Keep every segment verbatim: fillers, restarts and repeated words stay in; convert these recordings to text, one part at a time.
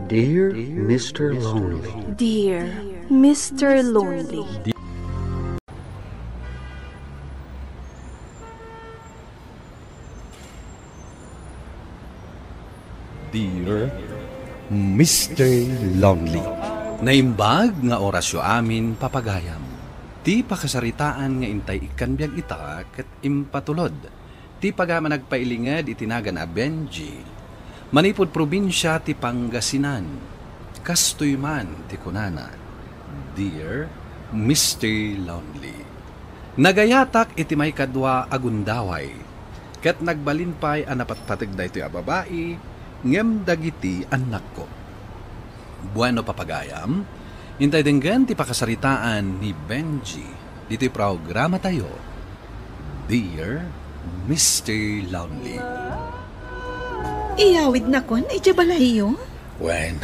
Dear Mister Lonely. Dear Mister Lonely. Dear Mister Lonely. Naimbag nga orasyo amin, papagayam. Ti pakasaritaan nga intay ikkan biag ita ket impatulod ti pagayam a nagpailinged iti nagan a Benji. Manipud probinsia ti Pangasinan. Kastoy man ti kunana, Dear Mister Lonely. Nagayatak iti maikadua a gundaway, ket nagbalin pay a napatpateg daytoy a babai, ngem dagiti annakko. Bueno, papagayam, intay denggen ti pakasaritaan ni Benji ditoy programatayo, Dear Mister Lonely. Iyawidnakon idiay balayyo? Wen,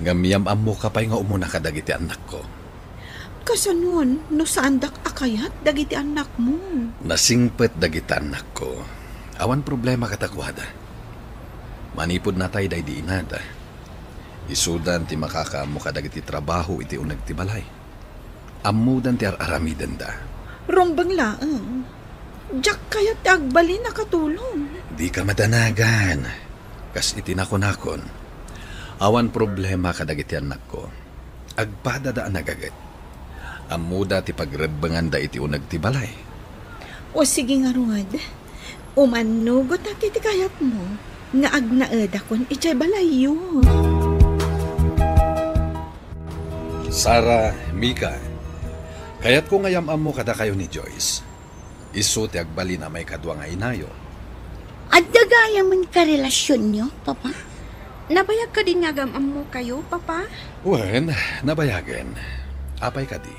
ngem yam-ammoka pay nga umuna kadagiti annakko. Kasanon no saandak a kayat dagiti annakmo? Nasingpet dagiti annakko. Awan problema kadakuada. Manipud natay daydi inada, isudan ti makakaammo kadagiti trabaho iti uneg ti balay. Ammodan ti ar-aramidenda. Rumbeng laeng. Diak kayat ti agbalin a katulong. Dika madanagan. Kas iti nakunakon, awan problema kadagiti annakko. Agpadada a nagaget. Ammoda ti pagrebbenganda iti uneg ti balay. O sige ngarud, umannugotak iti kayatmo nga agnaedakon idiay balayyo. Sara, Mika, kayatko nga yam-ammo kadakayo ni Joyce. Isu ti agbalin a maikadua nga inayo. Adda gayamen karelasionyo, Papa? Nabayag kadin nga agam-ammokayo, Papa? Wen, nabayagen. Apay kadi?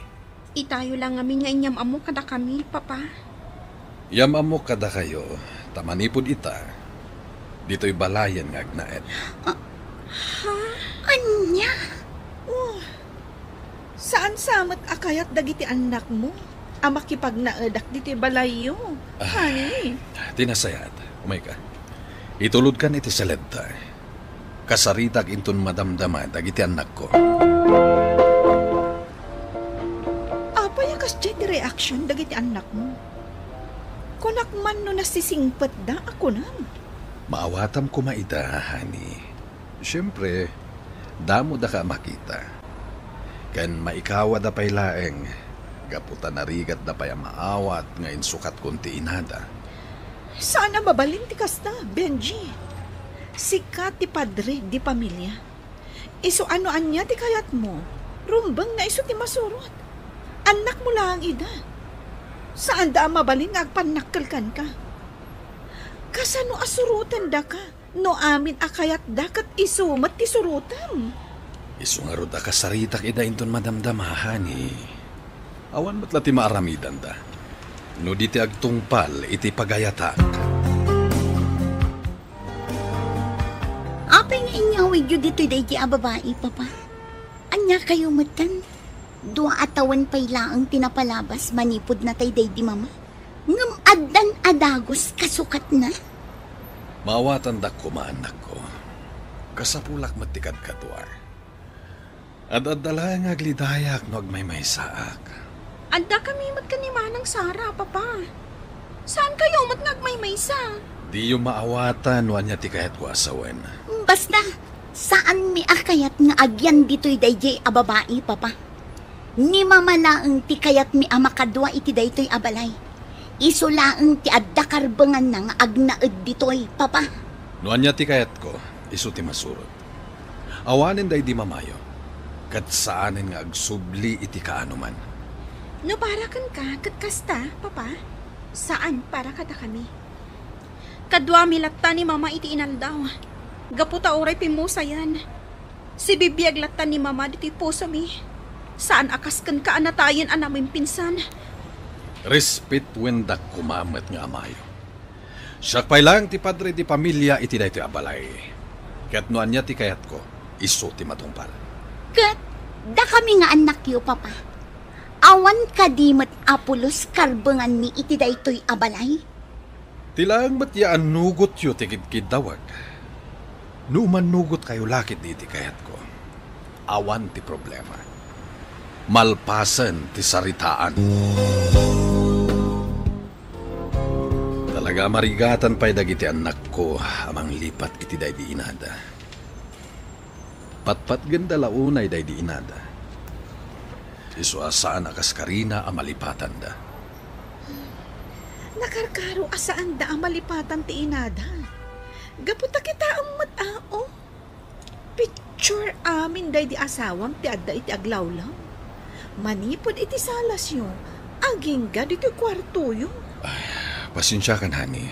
Itayo la ngamin nga inyam-ammo kadakami, Papa. Yam-ammok kadakayo, ta manipud ita, ditoy balayen nga agnaed. Ah, ha? Ania? Oh, saan sa met a kayat dagiti annakmo a makipagnaedak ditoy balayyo, Ah, honey? Ti nasayaat, umayka. Itulodkan iti saledta. Kasaritak inton madamdama dagiti annakko. Apay a kasdiay ti reaksion dagiti annakmo? Kunak man no nasisingpetda a kunam. Maawatam koma ida, honey. Siempre, damodaka a makita. Ken maikawada pay laeng, gapu ta narigatda pay a maawat nga insukatkon ti inada. Saan a mabalin ti kasta, Benji. Sika ti padre di pamilia. Isu a no ania ti kayatmo, rumbeng nga isu ti masurot. Annakmo laeng ida. Saanda a mabalin nga agpannakkel kenka. Kasano a surotendaka no amin a kayatda ket isu met ti surotem? Isu ngarud a kasaritak ida inton madamdama, honey. Awan met la ti maaramidanda no di ti agtungpal iti pagayatak. Apay nga inyawidyo ditoy daydi a babai, Papa? Ania kayo metten? Dua a tawen pay laeng ti napalabas manipud natay daydi Mama. Ngem addan a dagus kasukatna. Maawatandak koma, annakko. Kasapulak met ti kadkadua. Ad-adda laeng nga aglidayak no agmaymaysaak. Adda kami met ken ni Manang Sara, Papa. Saan kayo met nga agmaymaysa? Diyo maawatan no ania ti kayatko a sawen. Basta, saanmi a kayat nga agyan ditoy daydiay a babai, Papa. Ni Mama laeng ti kayatmi a makadua iti daytoy a balay. Isu laeng ti adda karbenganna nga agnaed ditoy, Papa. No ania ti kayatko, isu ti masurot. Awanen daydi Mamayo, ket saanen nga agsubli iti kaanoman. No para kenka ket kasta, Papa, saan para kadakami. Kaduami latta ni Mama iti inaldaw, gapu ta uray pimmusayan. Sibibiag latta ni Mama ditoy pusomi. Saan a kas kenka a natayen a namimpinsan. Respetuen dak koma met nga amayo. Siak pay laeng ti padre di pamilia iti daytoy a balay. Ket no ania ti kayatko, isu ti matungpal. Ket dakami nga annakyo, Papa, awan kadi met a pulos karbenganmi iti daytoy a balay? Ti laeng met ya annugotyo ti kidkiddawek. No umannugotkayo la ketdi iti kayatko, awan ti problema. Malpasen ti saritaan. Talaga a marigatan pay dagiti annakko a manglipat iti daydi inada. Patpatgenda la unay daydi inada. Isu a saan a kaskarina a malipatanda. Nakarkaro a saanda a malipatan ti inada. Gapu ta kitaem met, a, o. Picture amin daydi asawam ti adda iti aglawlaw. Manipud iti salasyo, agingga ditoy kuartoyo. Ay, pasensiakan, honey.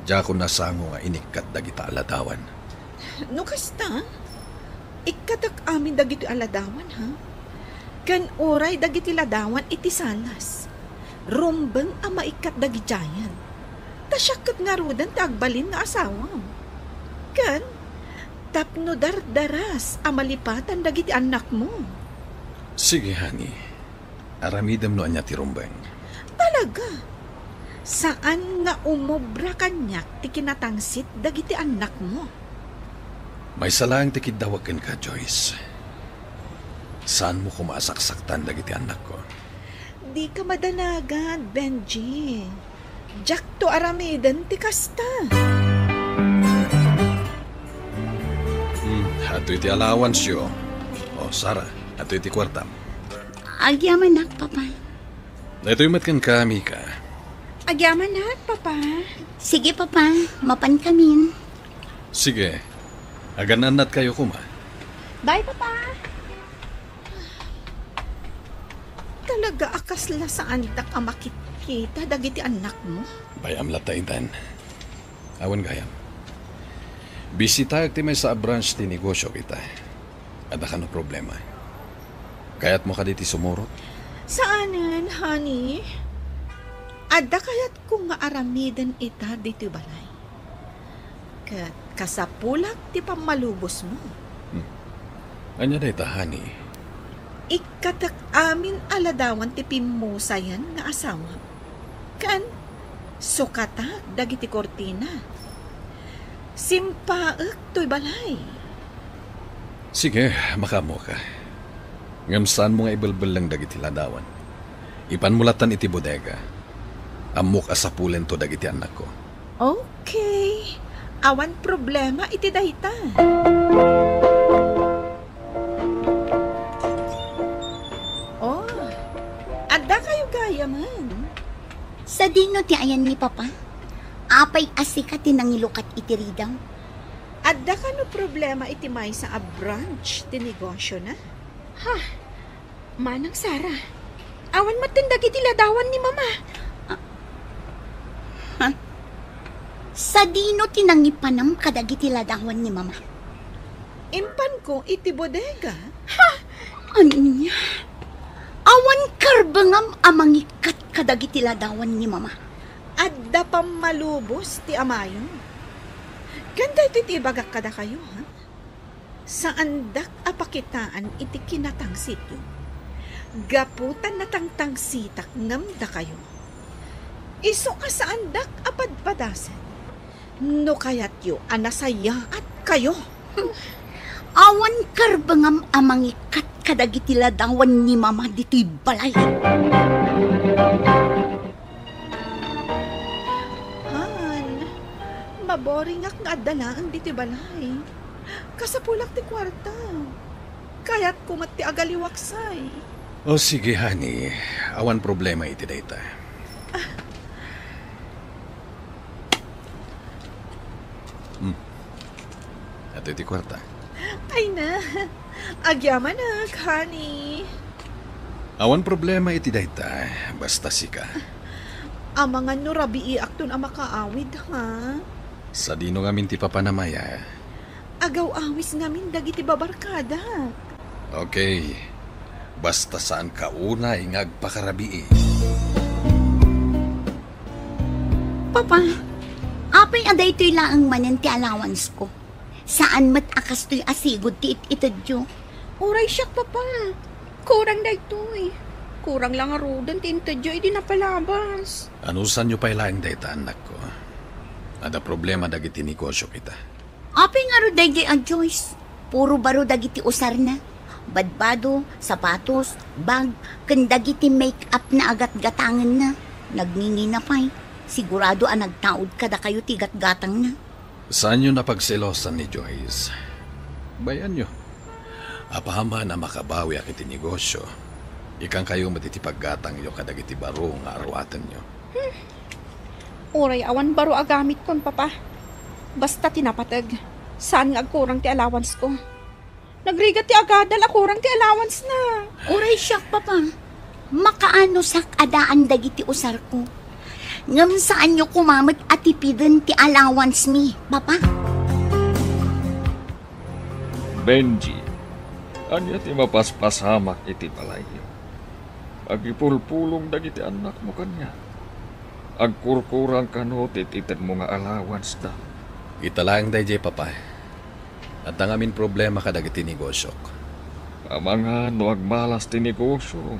Diakon nasango nga inikkat dagita a ladawan. No kasta, ikkatak amin dagitoy a ladawan, ha? Ken uray dagiti ladawan iti salas, rumbeng a maikkat dagidiayen. Ta siak ket ngaruden ti agbalin nga asawam. Ken tapno dardaras a malipatan dagiti annakmo. Sige, honey. Aramidem no ania ti rumbeng. Talaga? Saan nga umobra kaniak ti kinatangsit dagiti annakmo? Maysa laeng ti kiddawek kenka, Joyce. Saanmo koma a saksaktan dagiti annakko. Dika madanagan, Benji. Diakto aramiden ti kasta. Hmm, adtoy ti allowance-yo. O, Sarah, adtoy ti kuartam. Agyamanak, Papa. Daytoy met kenka, Mika. Agyamanak, Papa. Sige, Papa. Mapankamin. Sige. Agan-annatkayo koma. Bye, Papa. Talaga a kasla saandak a makitkita dagiti annakmo? Bay-am latta itan. Awan gayam. Bisitaek ti maysa a branch ti negosyo kita. Adda kano problema? Kayatmo kadi ti sumurot? Saanen, honey. Adda kayatko nga aramiden ita ditoy balay. Ket kasapulak ti pammalubosmo. Hmm. Ania dayta, honey? Ikkatek amin a ladawan ti pimmusayan nga asawam. Ken sukatak dagiti kurtina. Simpaek toy balay. Sige, makaammoka. Ngem saanmo nga ibelbelleng dagiti ladawan. Ipanmo lattan iti bodega. Ammok a sapulento dagiti annakko. Okay. Awan problema iti dayta. Oh, adda kayo gayamen. Sadino ti ayan ni Papa? Apay a sika ti nangilukat iti ridaw? Adda kano problema iti maysa a branch ti negosyona? Ha? Manang Sara, awan metten dagiti ladawan ni Mama. Ah. Ha? Sadino ti nangipanam kadagiti ladawan ni Mama? Impanko iti bodega. Ha? Ania? Awan karbengam a mangikkat kadagiti ladawan ni Mama. Adda pammalubos ti amayo. Ken daytoy ti ibagak kadakayo, ha? Saandak a pakitaan iti kinatangsityo. Gapu ta natangtangsitak ngem dakayo. Isu a saandak a padpadasen. No kayatyo a nasayaat kayo. Awan karbengam a mangikkat kadagiti ladawan ni Mama ditoy balay. Han, maboringak nga adda laeng ditoy balay. Kasapulak ti kuarta. Kayatko met ti agaliwaksay. O sige, honey. Awan problema iti dayta. Hmm. Adtoy ti kuarta. Ay na. Agyamanak, honey. Awan problema iti dayta, basta sika. Amangan no rabiiakton a makaawid, ha? Sadino ngamin ti papanam aya? Agaw-awis ngamin dagiti babarkadak. Okay. Basta saanka unay nga agpakarabii. Papa, apay a daytoy laeng manen ti allowance ko? Saan met a kastoy a sigud ti it-itedyo? Uray siak, Papa. Kurang daytoy. Kurang la ngaruden ti intedyo idi napalabas. Anusanyo pay laeng dayta, annakko. Adda problema dagiti negosyo kita. Apay ngarud daydi a Joyce? Puro baro dagiti usarna. Badbado, sapatos, bag, ken dagiti make-up na a gatgatangenna. Nagngingina pay. Sigurado a nagtaud kadakayo ti gatgatangna. Saanyo a pagselosan ni Joyce. Bayanyo. Apaman a makabawiak iti negosio, ikkankayo met iti paggatangyo kadagiti baro nga aruatenyo. Uray awan baro a gamitkon, Papa. Basta ti napateg, saan nga agkurang ti allowance ko. Nagrigat ti agadal a kurang ti allowance na. Uray siak, Papa. Makaanusak a daan dagiti usarko. Ngem saanyo koma met a tipiden ti allowance mi, Papa. Benji, ania ti mapaspasamak iti balayyo? Agipulpulong dagiti annakmo kaniak. Agkurkurang kano ti itedmo nga allowance da. Ita laeng daydiay, Papa. Adda ngamin problema kadagiti negosiok. Amangan no agmalas ti negosiom,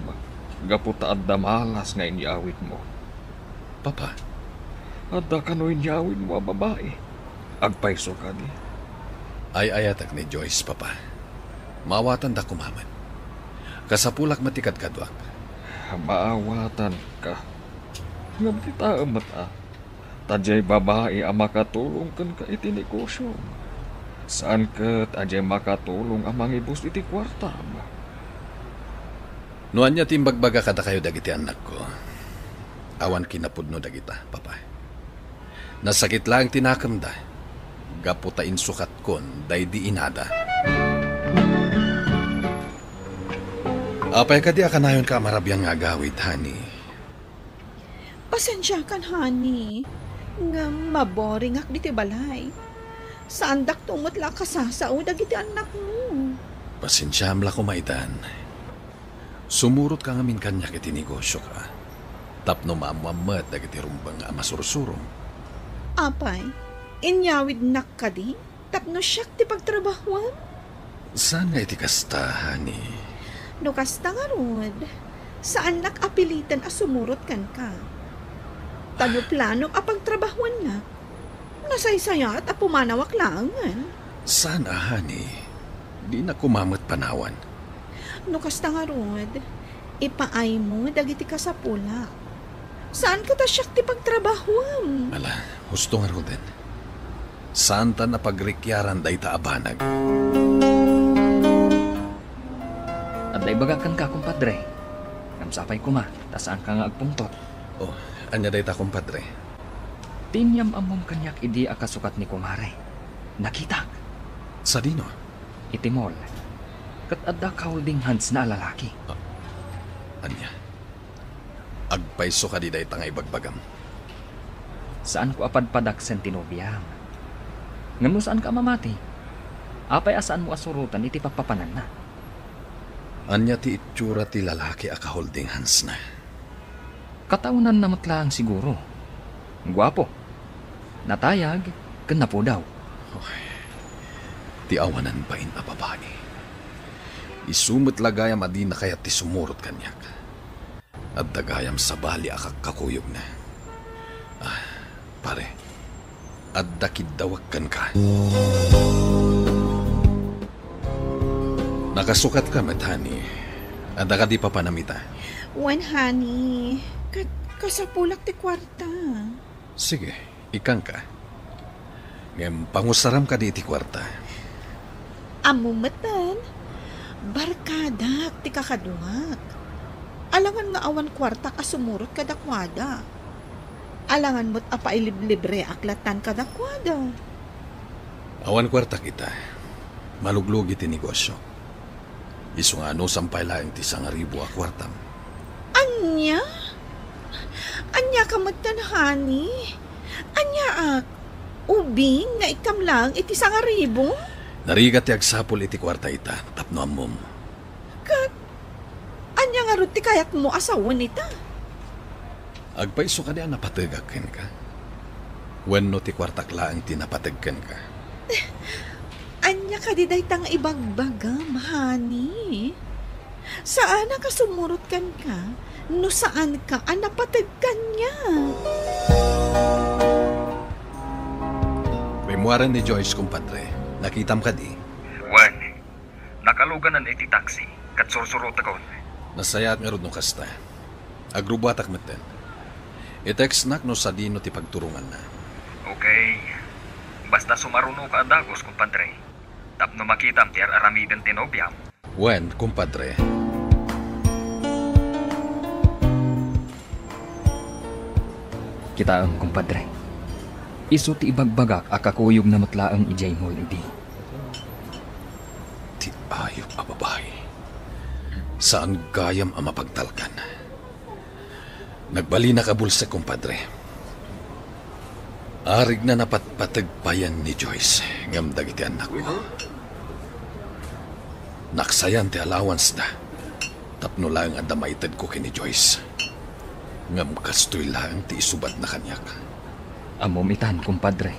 gapu ta adda malas nga inyawidmo. Papa. Adda kano inyawidmo a babai. Agpayso kadi. Ay-ayatek ni Joyce, Papa. Maawatanda koma met. Kasapulak met ti kadkaduak. Maawatanka. Ngem kitaem met a, ta diay babai a makatulong kenka iti negosiom. Saan ket a diay makatulong a mangibus iti kuartam. No ania ti imbagbaga kadakayo dagiti annakko, awan kinapudno dagita, Papa. Nasakit laeng ti nakemda, gapu ta insukatkon daydi inada. Apay kadi a kanayonka a marabian nga agawid, honey? Pasensiakan, honey, ngem maboringak ditoy balay. Saandakto met la a kasasao dagiti annakmo. Pasensiaam la koma itan. Sumurotka ngamin kaniak iti negosiok, a, tapno maammoam met dagiti rumbeng a masursurom. Apay, inyawidnak kadi tapno siak ti pagtrabahuam? Saan nga iti kasta, honey? No kasta ngarud, saannak a piliten a sumurot kenka. Ta no planok a pagtrabahuannak, nasaysayaat a pumanawak laengen. Saan a, honey? Dinak koma met panawan. No kasta ngarud, ipaaymo dagiti kasapulak. Saan ket a siak ti pagtrabahuam? Ala, husto ngaruden. Saantan a pagrikiaran dayta a banag. Adda ibagak kenka, kumpadre. Ngem sapay koma, ta saanka nga agpungtot. Oh, ania dayta, kumpadre? Ti inyam-ammom kaniak idi a kasukat ni kumare, nakitak. Sadino? Iti mall. Ket adda ka-holding hands-na a lalaki. Ah, ania? Agpayso kadi dayta nga ibagbagam? Saanko a padpadaksen ti nobiam. Ngem no saanka a mamati, apay a saanmo a suroten iti pappapananna? Ania ti itsura ti lalaki a ka-holding hands-na? Kataonanna met laeng siguro. Guapo, natayag, ken napudaw. Oy, ti awanan bain a babai. Isu met la gayam a dina kayat ti sumurot kaniak. Adda gayam sabali a kakkakuyogna. Ah, pare, adda kiddawek kenka. Nakasukatka met, honey. Adda kadi papanam ita? Wen, honey. Ket kasapulak ti kuarta. Sige, ikkanka. Ngem pangusaram kadi iti kuarta. Ammom metten, barkadak ti kakaduak. Alangan nga awan kuartak a sumurot kadakuada. Alangan met a pailiblibreak lattan kadakuada. Awan kuartak ita. Maluglugi ti negosio. Isu nga anusam pay laeng ti sangaribu a kuartam. Ania? Ania ka metten, honey? Aniaak? Ubing nga ikkam laeng iti sangaribu? Narigat ti agsapul iti kuarta ita tapno ammom. Ket ania ngarud ti kayatmo a sawen ita? Agpayso kadi a napategak kenka? Wenno ti kuartak laeng ti napateg kenka? Ania kadi dayta nga ibagbagam, honey? Saanak a sumurot kenka no saanka a napateg kaniak. Rimmuaren ni Joyce, kumpadre. Nakitam kadi? Wen, Nakaluganan iti taxi, ket sursurotekon. Nasayaat ngarud no kasta. Agrubuatak metten. I-textnak no sadino ti pagturonganna. Okay. Basta sumarunoka a dagus, kumpadre. Tapno makitam ti ar-aramiden ti nobiam. Wen, kumpadre. Kitaem, kumpadre. Isu ti ibagbagak a kakuyogna met laeng idiay mall idi. Ti ayup a babai. Saan gayam a mapagtalkan. Nagbalinak a bulsek, kumpadre. Arigna napatpateg payen ni Joyce ngem dagiti annakko. Naksayan ti allowance-da tapno laeng adda maitedko ken ni Joyce. Ngem kastoy laeng ti isubatna kaniak. Ammom itan, kumpadre.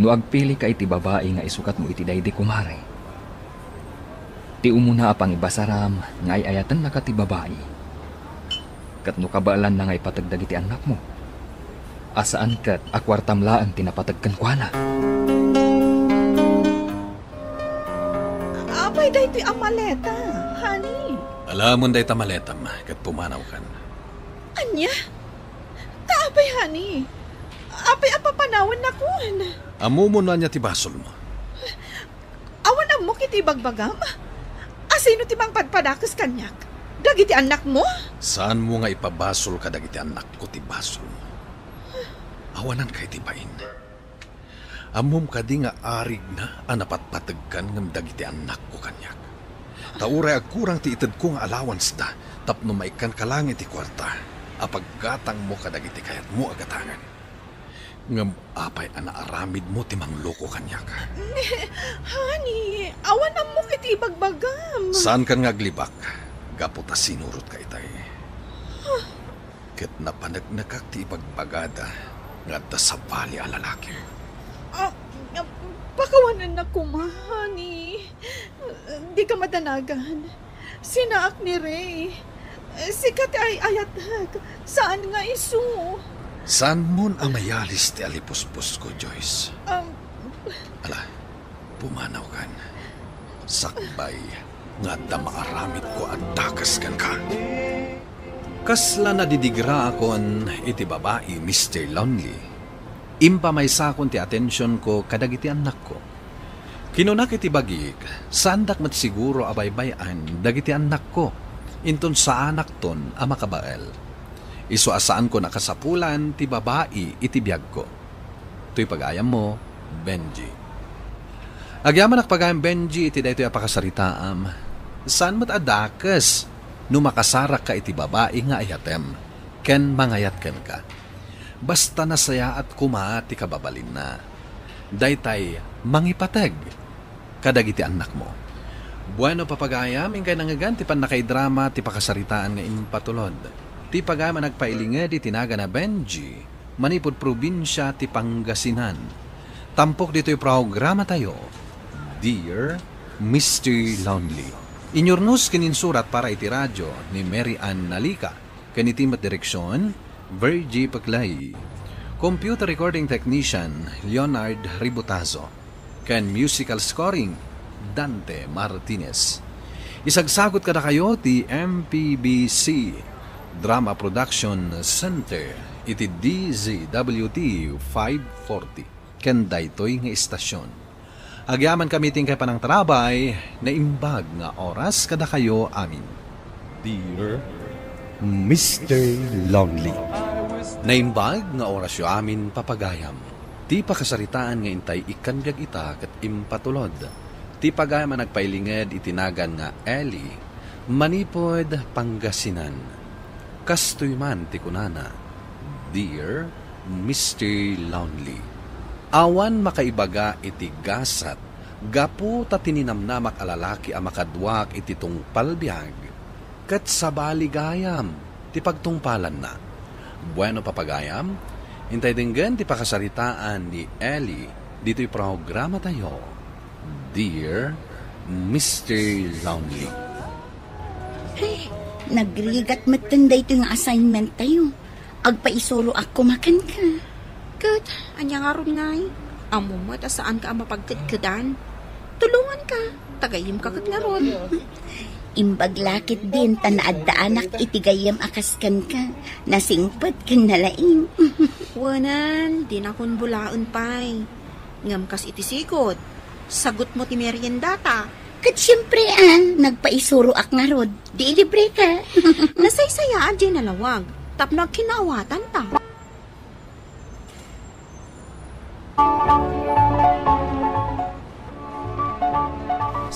No agpilika iti babai nga isukatmo iti daydi kumare, ti umuna a pangibasaram nga ay-ayatennaka ti babai. Ket no kabaelanna nga ipateg dagiti annakmo, a saan ket a kuartam laeng ti napateg kenkuana. Apay daytoy a maleta, honey? Alamon dayta maletam ket pumanawkan. Ania? Ta apay, honey? Apay a papanawennakon? Ammom no ania ti basolmo? Awan ammok iti ibagbagam? Asino ti mangpadpadakes kaniak? Dagiti annakmo? Saanmo nga ipabasol kadagiti annakko ti basolmo. Awananka iti bain. Ammom kadi nga arigna a napatpateg kan ngem dagiti annakko kaniak? Ta uray agkurang ti itedko nga allowance-da tapno maikkanka laeng iti kuarta a paggatangmo kadagiti kayatmo a gatangen. Ngem apay a naaramidmo ti mangloko kaniak? Honey, awan ammok iti ibagbagam. Saankan nga aglibak gapu ta sinurotka itay. Ket napaneknekak ti ibagbagada nga adda sabali a lalaki. Ah, pakawanennak koma, honey. Dika madanagan. Sinaak ni Ray. Sika ti ay-ayatek, saan nga isu. Saanmon a mayalis ti alipuspusko, Joyce? Um, Ala, pumanawkan. Sakbay nga adda maaramidko a dakes kenka. Kasla nadidigraakon iti babai, Mister Lonely, impamaysakon ti atensionko kadagiti annakko. Kinunak iti bagik, saandak met siguro a baybay-an dagiti annakko, inton saanakton a makabael. Isu a saanko nakasapulan ti babai iti biagko. Toy pagayammo, Benji. Agyamanak pagayam, Benji, iti daytoy a pakasaritaam. Saan met a dakes no makasarakka iti babai nga ayatem ken mangayat kenka. Basta nasayaat koma ti kababalinna. Daytay mangipateg kadagiti annakmo. Bueno, papagayam, inkay nangngegan ti pannakaidrama ti pakasaritaan nga impatulod. Ti pagayam a nagpailinged iti nagana Benji, manipud probinsia ti Pangasinan. Tampok ditoy programatayo, Dear Mister Lonely. Inyurnos ken insurat para iti radio ni Mary Ann Nalica. Ken iti met direksion, Virgie Paclay. Computer recording technician, Leonard Ributazo. Ken musical scoring, Dante Martinez. Isagsagut kadakayo ti M P B C Drama Production Center iti D Z W T five forty. Ken daytoy nga istasyon. Agyamankami ti inkay panangtarabay, naimbag nga oras kadakayo amin. Dear Mister Lonely. Naimbag nga orasyo amin, papagayam. Ti pakasaritaan nga intay ikkan biag ita ket impatulod. Ti pagayam a nagpailinged iti nagan nga Ellie, manipud Pangasinan. Kastoy man ti kunana, Dear Mister Lonely. Awan makaibaga iti gasat gapu ta ti ninamnamak a lalaki a makaduak iti tungpal biag, ket sabali gayam ti pagtungpalanna. Bueno, papagayam, intay denggen ti pakasaritaan ni Ellie ditoy programatayo, Dear Mister Lonely. Ay, nagrigat metten daytoy nga assignment tayo. Agpaisuroak koma kenka. Ket, ania ngarud ngay? Ammom met a saanka a mapagkedkedan. Tulonganka, ta gayyemka ket ngarud. Imbag la ketdin ta naaddaanak iti gayyem a kas kenka, nasingpet ken nalaing. Wenan, dinakon bulaen pay. Ngem kas iti sigud, sagutmo ti meriendata. Ket siempre, a, nagpaisuroak ngarud, di ilibreka. Nasaysayaat diay nalawag, tapno agkinnaawatanta.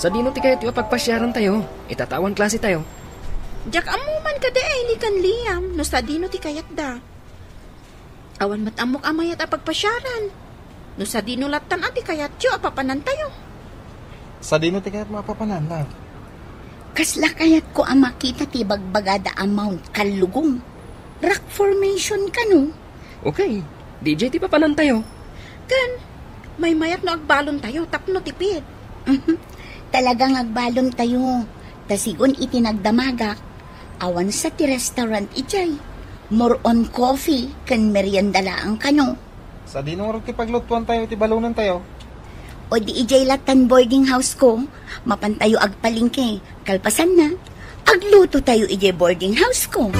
Sadino ti kayatyo a pagpasiarantayo? Ita ta awan klasetayo. Diak ammo man kadi, Eli ken Liam, no sadino ti kayatda. Awan met ammok a mayat a pagpasiaran. No sadino lattan a ti kayatyo a papanantayo? Sadino ti kayatmo a papanan, love? Kasla kayatko a makita ti bagbagada a Mount Kallugong. Rock formation kano? Okay, D J ti papanantayo. Ken, maymayat no agbalontayo tapno tipid. Mhm. Talaga nga agbalontayo. Ta sigun iti nagdamagak, awan sa ti restaurant idiay. More on coffee ken merienda laeng kano. Sadino ngarud ti paglutuantayo iti balonentayo? O di idiay lattan boarding house ko, mapantayo agpalengke. Kalpasanna, aglutotayo idiay boarding house ko.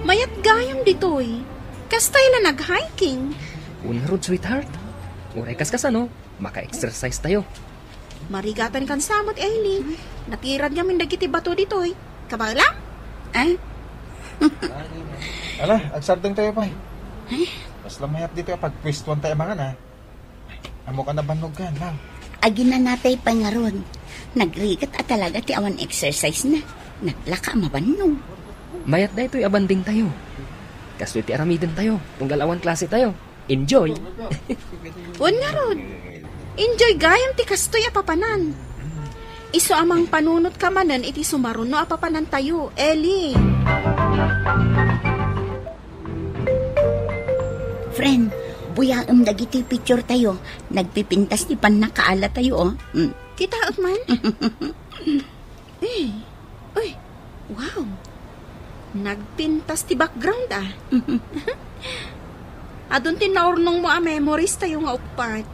Mayat gayam ditoy. Kastay la nag-hiking. Wen ngarud, sweetheart. Uray kaskasano, maka-exercise tayo. Marigatankan sa met, Eli. Natirad ngamin dagiti bato ditoy. Kabaelam? Eh? Ala, agsardeng tayo pay. Eh? Kasla mayat ditoy a pagpuestuan tayo mangan, a. Ammok a nabannogkan, love. Aginanatay pay ngarud. Nagrigat a talaga ti awan exercise na. Naglaka a mabannog. Mayat daytoy a banding tayo. Kastoy ti aramiden tayo, tunggal awan klase tayo. Enjoy. Wen ngarud. Enjoy gayam ti kastoy a papanan. Isu a mangpanunotka manen iti sumaruno a papanantayo, Eli. Friend, buyaem dagiti picture tayo. Nagpipintas ti pannakaala tayo, oh. Mm. Kitaek man? Eh, uy, wow. Nagpintas ti background, ah. Adun ti naurnongmo a memories tayo nga uppat.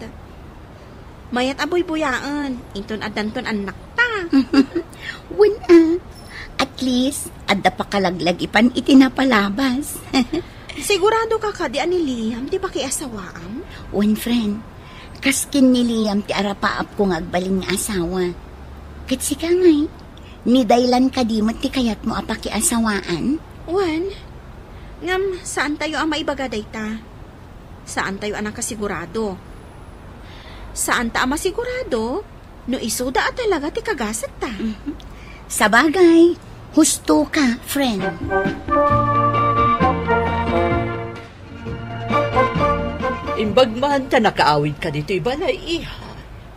Mayat a buybuyaen, inton addanton annakta. Wen, ah. At least, adda pakalaglagipan iti napalabas. Sigurado ka kadi a ni Liam ti pakiasawaam? Wen, friend. Kas ken ni Liam ti arapaapko nga agbalin nga asawa. Ket sika ngay, ni Daylan kadi met ti kayatmo a pakiasawaan? Wen, ngem saantayo a maibaga dayta. Saantayo a nakasigurado. Saanta a masigurado no isuda a talaga ti kagasatta. Mhm. Sabagay, husto ka, friend. Imbag man ta nakaawidka ditoy balay, iha.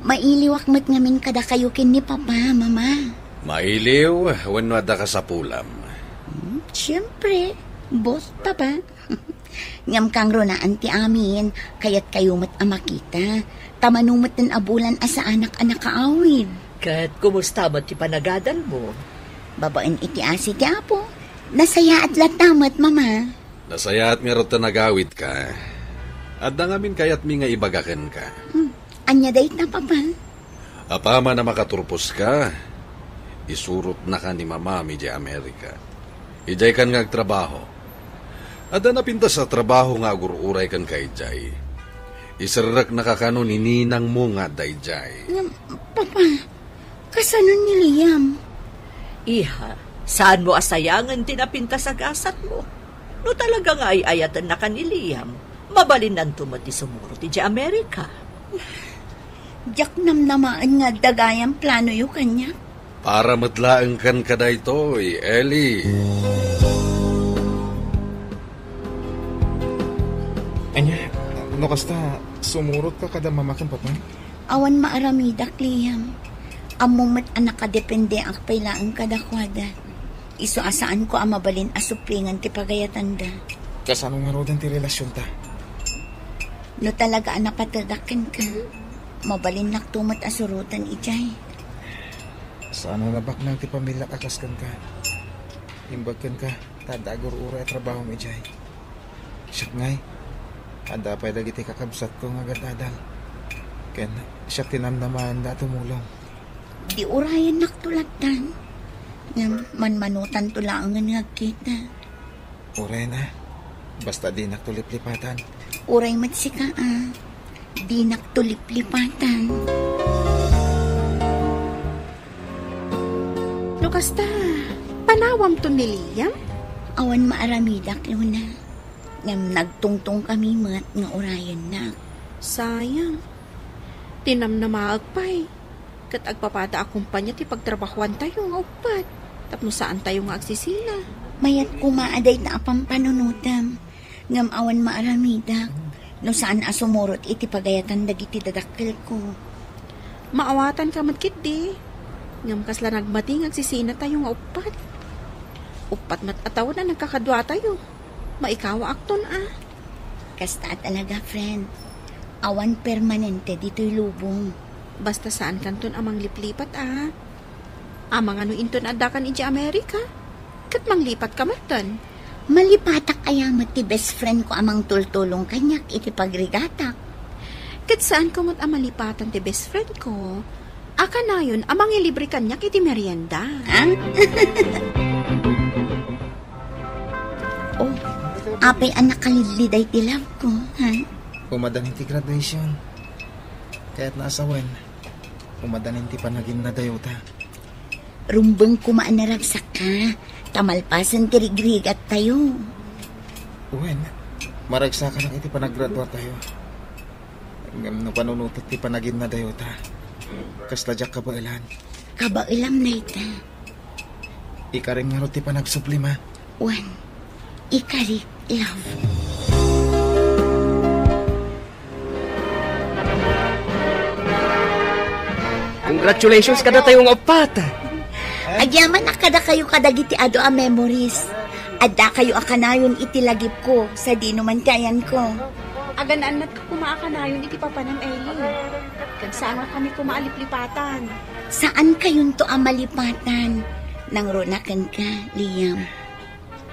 Mailiwak met ngamin kadakayo ken ni Papa, Mama. Mailiw wenno adda kasapulam? Hmm, siempre, both, Papa. Ngem kangrunaan ti amin, kayatkayo met a makita. Ta mano met a bulan a saanak a nakaawid. Ket kumusta met ti panagadalmo? Babaen iti asi ti Apo, nasayaat latta met, Mama. Nasayaat ngarud ta nagawidka. Adda ngamin kayatmi nga ibaga kenka. Hmm. Ania dayta, Papa? Apaman a makaturposka, isurotnaka ni Mamam idiay Amerika. Idiaykan nga agtrabaho. Adda napintas a trabaho nga agur-uray kenka idiay. Iserreknaka kano ni ninangmo nga adda idiay. Ngem, Papa, kasano ni Liam? Iha, saanmo a sayangen ti napintas a gasatmo. No talaga nga ay-ayatennaka ni Liam, mabalinnanto met ti sumurot idiay Amerika. Diak namnamaen nga adda gayam planoyo kaniak. Para met laeng kenka daytoy, Eli. Ania, no kasta, sumurotka kada Mama ken Papa? Awan maaramidak, Liam. Ammom met a nakadependeak pay laeng kadakuada. Isu a saanko a mabalin a suplengen ti pagayatanda. Kasano ngaruden ti relasionta? No talaga a napatedak kenka, mabalinnakto met a suroten idiay. Saan a nabaknang ti pamiliak a kas kenka. Imbag kenka, ta adda agur-uray a trabahom idiay. Siak ngay, Adda pay dagiti kakabsatko nga agad-adal. Ken siak ti namnamaanda a tumulong. Di urayennakto lattan. Ngem manmanotanto laengen nga agkita. Uray na. Basta dinakto liplipatan. Uray met sika, a. Dinakto liplipatan. No kasta, panawamto ni Liam? Awan maaramidak, Luna. Ngem nagtungtongkami met nga urayennak. Sayang. Ti namnamaek pay. Ket agpapada a kompania ti pagtrabahoantayo nga uppat tapno saantayo nga agsisina. Mayat koma a dayta a pampanunotem, ngem awan maaramidak no saan a sumurot iti pagayatan dagiti dadakkelko. Maawatanka met ketdi, ngem kasla nagmati nga agsisinatayo nga uppat. Uppat met a tawen a nagkakaduatayo. Maikawaakton a. Kasta a talaga, friend. Awan permanente ditoy lubong. Basta saankanton a mangliplipat a. Amangan no inton addakan idiay Amerika, ket manglipatka metten. Malipatak aya met ti best friend ko a mangtultulong kaniak iti pagrigatak? Ket saanko met a malipatan ti best friend ko a kanayon a mangilibre kaniak iti merienda. Ah? Oh, apay a nakalidliday ti love ko, ha? Umadanin ti graduation. Kayatna a sawen, umadanin ti panaginadayota. Rumbeng koma a naragsakka, ta malpasen ti rigrigattayo. Wen, maragsakanak iti panagraduatayo. Ngem no panunotek ti panaginadayota, kasla diak kabaelan. Kabaelam dayta. Ikarim ngarud ti panagsublima. Wen, ikarik, love. Congratulations kadatayo nga uppat. Agyamanak kadakayo kadagiti adu a memories. Addakayo a kanayon iti lagipko sadino man ti ayanko. Agan-annat koma a kanayon iti papanam, Eli. Ket saan a kami koma a liplipatan. Saan kayonto a malipatan. Nangruna kenka, Liam.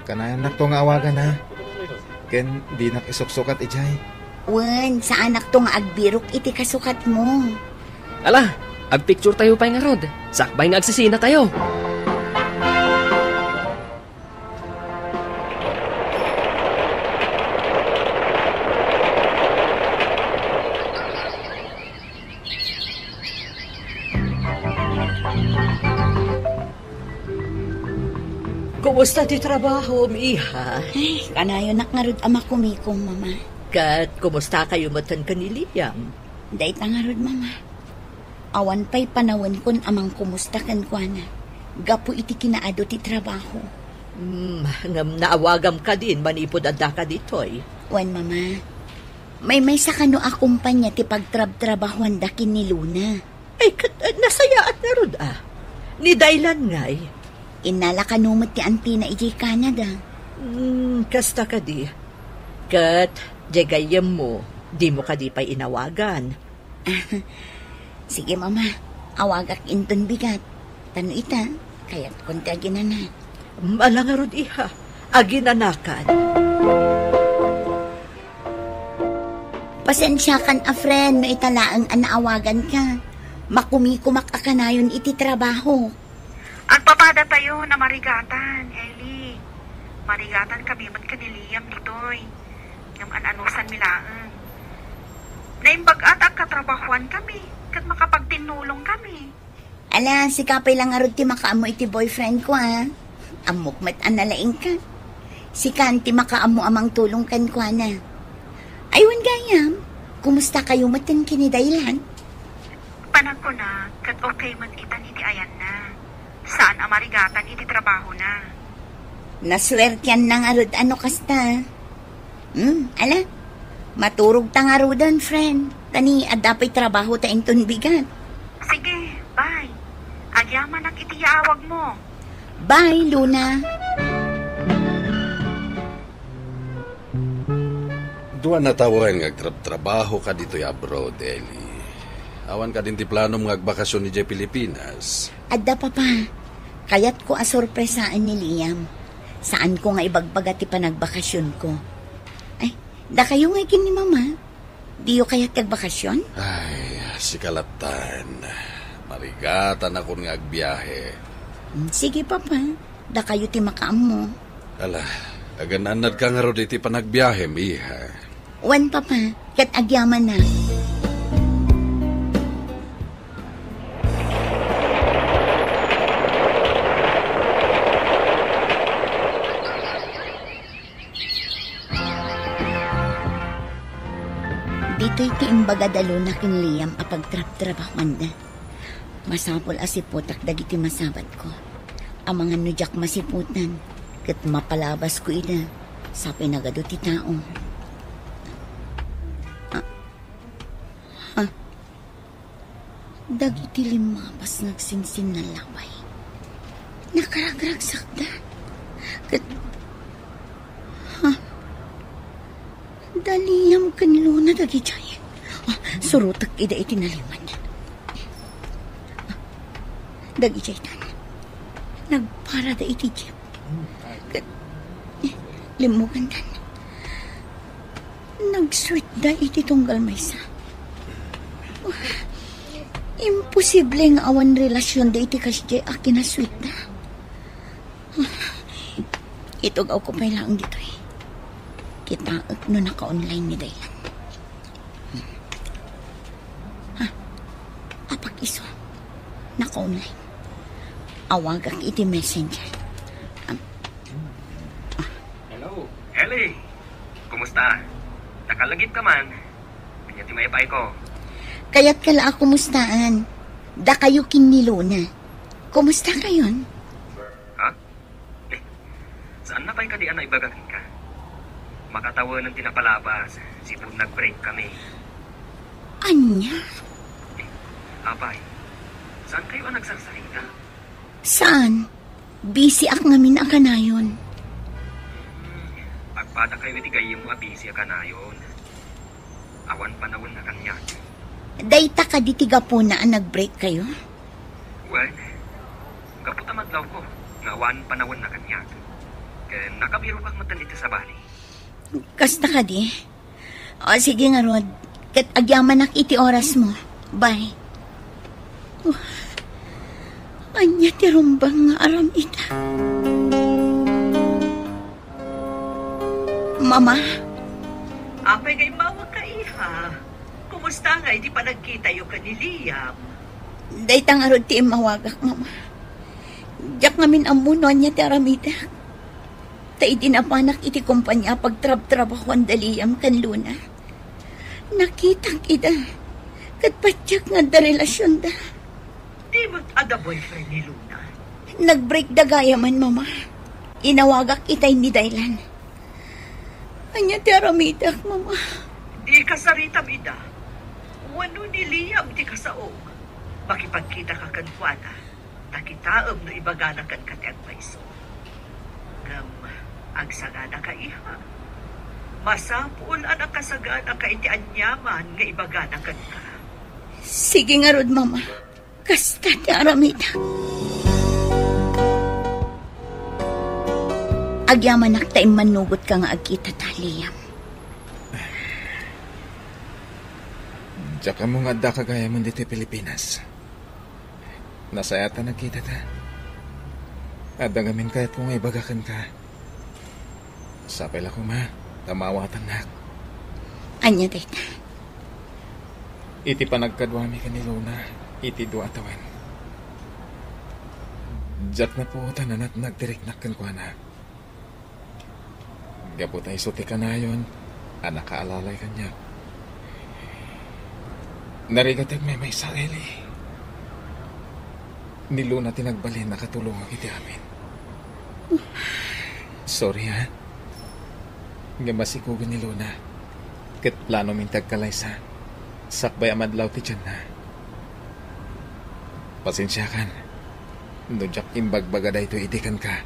Kanayonnakto nga awagan, ha? Ken dinak isuksukat idiay. Wen, saanakto nga agbirok iti kasukatmo. Ala, agpicture tayo pay ngarud. Sakbay nga agsisina tayo. Kumusta ti trabahom, iha? Ay, kanayonak ngarud a makumikom, Mama. Ket kumusta kayo metten ken ni Liam? Dayta ngarud, Mama. Awan pay panawenkon a mangkumusta kenkuana gapu iti kinaadu ti trabaho. Hmm, ngem naawagam kadin manipud addaka ditoy? Wen, Mama. Maymaysa kano a kompania ti pagtrabtrabahoanda ken ni Luna? Ay, ket, eh, nasayaat ngarud a. Ni Dylan ngay? Innala kano met ti antina idiay Canada? Hmm, kasta kadi. Ket, diay gayyemmo, dimo kadi pay inawagan? Sige, Mama. Awagak inton bigat. Ta no ita, kayatkon ti aginanak. Ala ngarud, iha. Aginanakan. Pasensiakan a friend no ita laeng a naawaganka. Makumikumak a kanayon iti trabaho. Agpapadatayon a marigatan, Eli. Marigatan kami met ken ni Liam ditoy. Ngem an-anusanmi laeng. Naimbag-at a agkatrabahoan kami, ket makapagtinnulong kami. Ala, sika pay la ngarud ti makaammo iti boyfriend ko, a. Ammok met a nalaingka. Sikan ti makaammo a mangtulong kenkuana. Ay, wen gayam, kumusta kayo metten ken ni Dylan? Panagkuna, ket okay met itan iti ayanna. Saan a marigatan iti trabahona. Nasuertianna ngarud a no kasta. Hmm, ala. Maturogta ngaruden, friend. Ta ni adda pay trabahota inton bigat. Sige, bye. Agyamanak iti yaawagmo. Bye, Luna. Dua a tawen nga agtrabtrabaho ka ditoy abroad, Eli. Awan kadin ti planom nga agbakasyon idiay Pilipinas? Adda, Papa. Kayatko a sorpresaen ni Liam. Saanko nga ibagbaga ti panagbakasyonko. Ay, Dakayo ngay ken ni Mama, diyo kayat ti agbakasyon? Ay, sika lattan. Marigatanakon nga agbiahe. Mm, sige, Papa. Dakayo ti makaammo. Ala, agan-annadka ngarud iti panagbiahem, iha. Wen, Papa, ket agyamanak. Ditoy ti imbaga da Luna ken Liam a pagtrabtrabahuanda. Masapul a siputak dagiti masabatko. Amangan no diak masiputan, ket mapalabasko ida, sapay nagadu ti tao. Ah, ah. Dagiti limmabas nga agsinsinnalabay. Nakaragragsakda. Ket, ha? Da Liam ken Luna dagidiay. Ah, surotek ida iti nalimed. Dagidiay tan. Nagparada iti jeep. Ket, limmugandan. Nagsuitda iti tunggal maysa. Imposible nga awan relasionda iti kasdiay a kinasuitda. Itugawko pay laeng ditoy. Kitaek no naka-online ni Daylan. Ha? Apag-isu. Naka-online. Awagak iti messenger. Am-, ah. Hello. Ellie! Kumusta? Nakalagip ka man? Ania ti maipay ko? Kayat ka la a kumustaan. Dakayo ken ni Luna. Kumusta kayon? Ha? Eh, saan na pay kadi a naibaga kenka? Makatawanen ti napalabas, sipud nag-break kami. Ania? Eh, apay, saan kayo a nagsarsarita? Saan? Busy ak ngamin a kanayon. Hmm, agpada kayo iti gayyemmo a busy a kanayon. Awan panawen a kaniak. Dayta kadi ti gapuna a nag-break kayo? Wen, gapu ta madlawko nga awan panawen a kaniak. Ken nakabirokak metten iti sabali. Kasta kadi? O, sige ngarud. Ket agyamanak iti orasmo. Bye. Oh, ania ti rumbeng nga aramidek? Mama? Apay nga immawagka, iha? Kumusta nga iti panagkitayo ken ni Liam? Dayta ngarud ti immawagak, Mama. Diak ngamin ammo no ania ti aramidek. Ta idi napanak iti kompania a pagtrabtrabahuan da Liam ken Luna, nakitak ida ket patiek nga adda relasionda. Di met adda boyfriend ni Luna? Nag-break da gayamen, Mama. Inawagak itay ni Daylan. Ania ti aramidek, Mama? Di kasaritam ida. Wenno ni Liam ti kasaok. Makipagkitaka kenkuana. Ta kitaem no ibagana kenka ti agpayso. Ngem agsaganaka, iha. Masapul a nakasaganaka iti aniaman nga ibagana kenka. Sige ngarud, Mama. Kasta ti aramidek. Agyamanak ta immannugotka nga agkitata, Liam. Diak ammo nga addaka gayamen ditoy Pilipinas. Nasayaat a nagkitata. Adda ngamin kayatko nga ibaga kenka. Sapay la koma ta maawatannak. Ania dayta? Iti panagkaduami ken ni Luna iti dua a tawen, diak napuotan a natnag ti riknak kenkuana. Gapu ta isu ti kanayon a nakaalalay kaniak. Narigat ti agmaymaysa, Eli. Ni Luna ti nagbalin a katulongak iti amin. Sorry, ha? Ngem masikugen ni Luna. Ket plano min ti agkalaysa. Sakbay a madlaw ti tianna. Pasensiakan no diak imbagbaga daytoy idi kenka.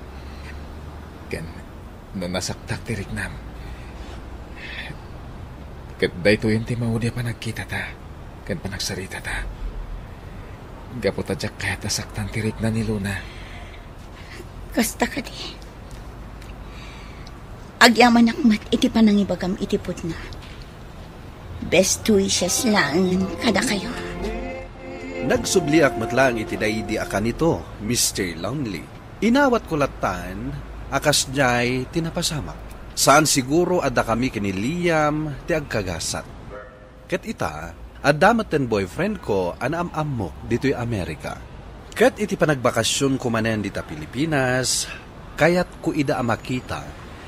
Ken no nasaktak ti riknam. Ket daytoyen ti maudi a panagkitata ken panagsaritata. Gapu ta diak kayat a saktan ti rikna ni Luna. Kasta kadi. Agyamanak met iti panangibagam iti pudno. Best wishes laeng kadakayo. Nagsubliak met laeng iti daydi a kanito, Mister Lonely. Inawatko lattan a kasdiay ti napasamak. Saan siguro a dakami ken ni Liam ti agkagasat. Ket ita, adda met ten boyfriend ko a naam-ammok ditoy Amerika. Ket iti panagbakasionko manen dita Pilipinas, kayatko ida a makita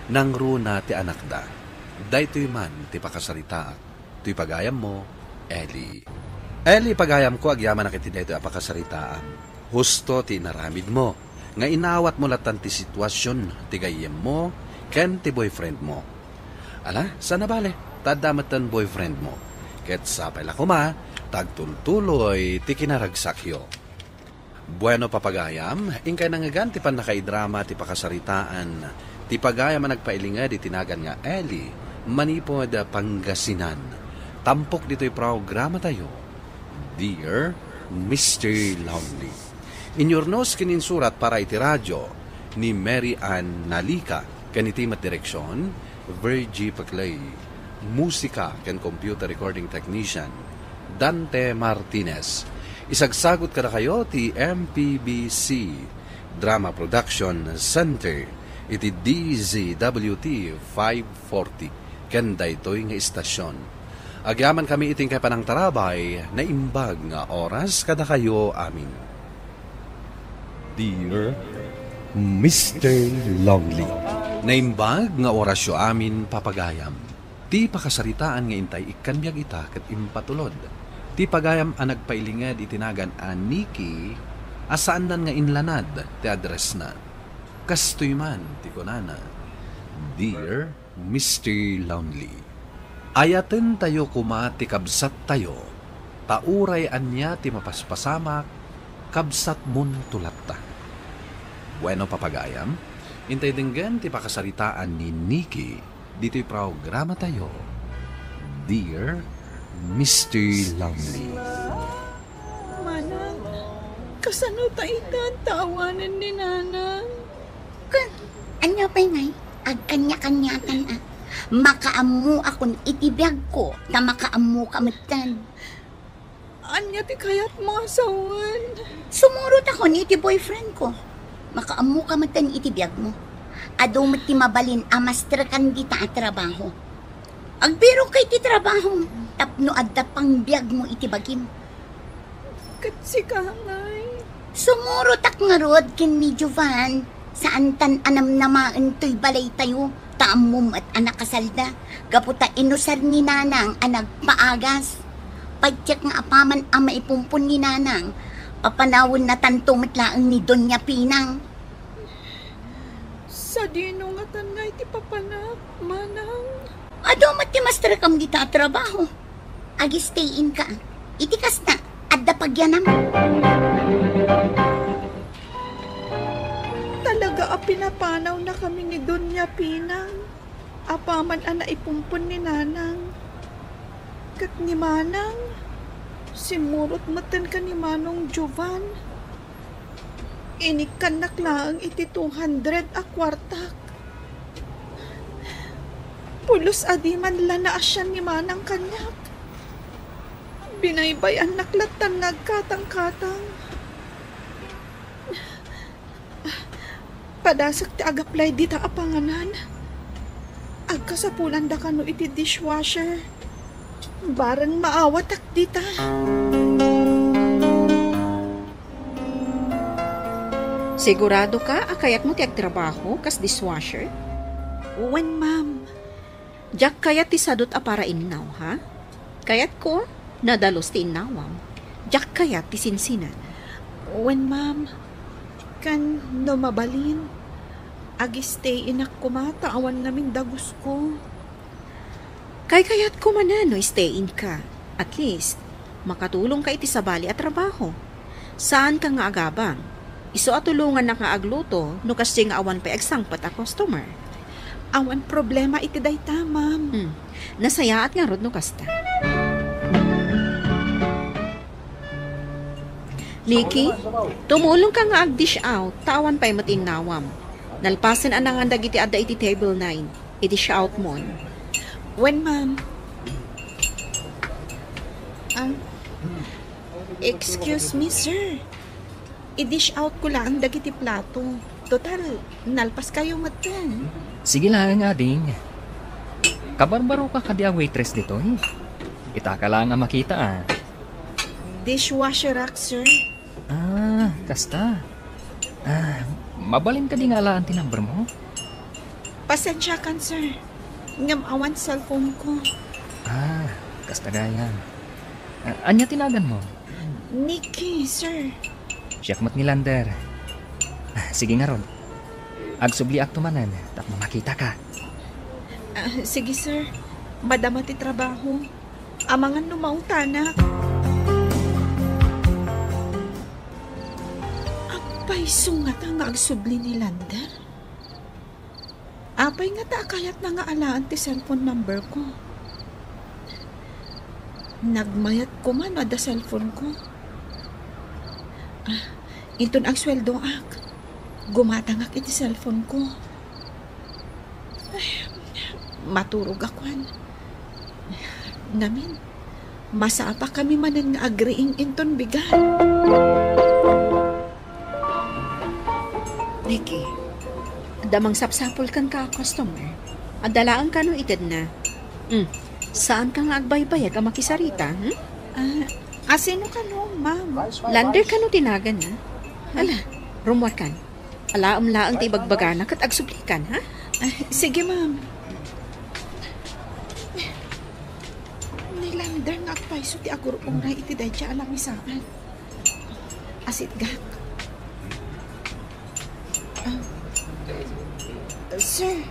nangruna ti anakda. Daytoy man ti pakasaritaak. Toy pagayammo, Eli. Eli, pagayamko, agyamanak iti daytoy a pakasaritaam. Husto ti inaramidmo, nga inawatmo lattan ti situasion ti gayyemmo ken ti boyfriendmo. Ala, saan a bale, ta adda metten boyfriendmo. Ket sapay la koma, ta agtultuloy ti kinaragsakyo. Bueno, papagayam, inkay nangngegan ti pannakaidrama ti pakasaritaan ti pagayam a nagpailinged iti nagan nga Eli manipud Pangasinan. Tampok ditoy programatayo, Dear Mister Lonely. Inyurnos ken insurat para iti radio ni Mary Ann Nalica, ken iti met direksion, Virgie Paclay. Musika ken computer recording technician, Dante Martinez. Isagsagut kadakayo ti M P B C Drama Production Center iti D Z W T five forty ken daytoy nga istasion. Agyamankami iti inkay panangtarabay, naimbag nga oras kadakayo amin. Dear Mister Lonely. Naimbag nga orasyo amin, papagayam. Ti pakasaritaan nga intay ikkan biag ita ket impatulod. Ti pagayam a nagpailinged iti nagan a Nikki a saandan nga inlanad ti addressna. Kastoy man ti kunana, Dear Mister Lonely. Ayatentayo koma ti kabsattayo, ta uray ania ti mapaspasamak, kabsatmonto latta. Bueno, papagayam, intay denggen ti pakasaritaan ni Nikki ditoy programatayo, Dear Mister Lonely. Manang, kasano ta ita ta awanen ni Nanang? Ken, ania pay ngay, agkaniakaniatan a. Makaammoakon iti biagko, ta makaammoka metten. Ania ti kayatmo a sawen? Sumurotakon iti boyfriend ko. Makaammoka metten iti biagmo. Adu met ti mabalin a mastrekan dita a trabaho. Agbiroka iti trabahom tapno adda pangbiagmo iti bagim. Ket sika ngay? Sumurotak ngarud ken ni Jovan. Saantan a namnamaen toy balaytayo, ta ammom met a nakasalda gapu ta inusar ni Nanang a nagpaagas. Patiek nga apaman a maipumpon ni Nanang, papanawennatanto met laeng ni Doña Pinang. Sadino ngatan ngay ti papanak, Manang? Adu met ti mastrekam dita a trabaho. Ag-stay-in ka. Iti kasta, adda pagyanam. Talaga a pinapanawnakami ni Doña Pinang. Apaman a naipumpon ni Nanang. Ket ni Manang, simmurot metten ken ni Manong Jovan. Inikkannak laeng iti two hundred a kuartak. Pulos a di man la naasian ni Manang kaniak. Binaybay-annak lattan nga agkatangkatang. Padasek ti ag-apply dita a panganan. Agkasapulanda kano iti dishwasher. Bareng maawatak dita. Sigurado ka a kayatmo ti agtrabaho kas dishwasher? Wen, ma'am. Diak kayat ti sadut a parainnaw, ha? Kayatko, nadalus ti innawam. Diak kayat ti sinsinan. Wen, ma'am. Ken no mabalin, ag-stay-inak koma ta awan ngamin dagusko. Kaykayatko manen no stay-in ka. At least, makatulongka iti sabali a trabaho. Saanka nga agabang. Isu a tulongannak nga agluto no kasdiay nga awan pay agsangpet a customer. Awan problema iti dayta, ma'am. Hmm. Nasayaat ngarud no kasta. Nikki, tumulongka nga ag-dish out, ta awan pay met innawam. Nalpasen a nangan dagiti adda iti table nine. I-dish out mon. Wen, ma'am. Ah, excuse me, sir. I-dish out ko laeng dagiti plato. Total, nalpaskayo metten. Sige laeng, ading. Kabarbaroka kadi a waitress ditoy? Itaka laeng a makita, ah. Dishwasher ak, sir. Ah, kasta. Ah, mabalin kadi nga alaan ti number mo? Pasensiakan, sir. Ngem awan cellphone ko. Ah, kasta gayam. Ah, ania ti nagan mo? Nikki, sir. Siak met ni Lander. Ah, sige ngarud. Agsubliakto manen tapno makitaka. Ah, sige, sir. Madama ti trabaho. Amangan no maungtanak. Agpayso ngata nga agsubli ni Lander? Apay ngata a kayatna nga alaen ti cellphone number ko? Nagmayat koma no adda cellphone ko. Ah, inton agsweldoak, gumatangak iti cellphone ko. Ay, maturogak, wen. Ngamin, masapakami manen nga agriing inton bigat. Nikki, adda mangsapsapul kenka a customer. Adda laeng kano itedna. Hmm. Saanka nga agbaybayag a makisarita, hmm? Ah, asino kano, ma'am? Lander kano ti naganna? Ala, rumuarkan. Alaem laeng ti ibagbagana ket agsublikan, ha? Ah, sige, ma'am. Ni Lander nga agpayso ti agur-uray iti daydiay a lamisaan. Asitgak. Ah, sir,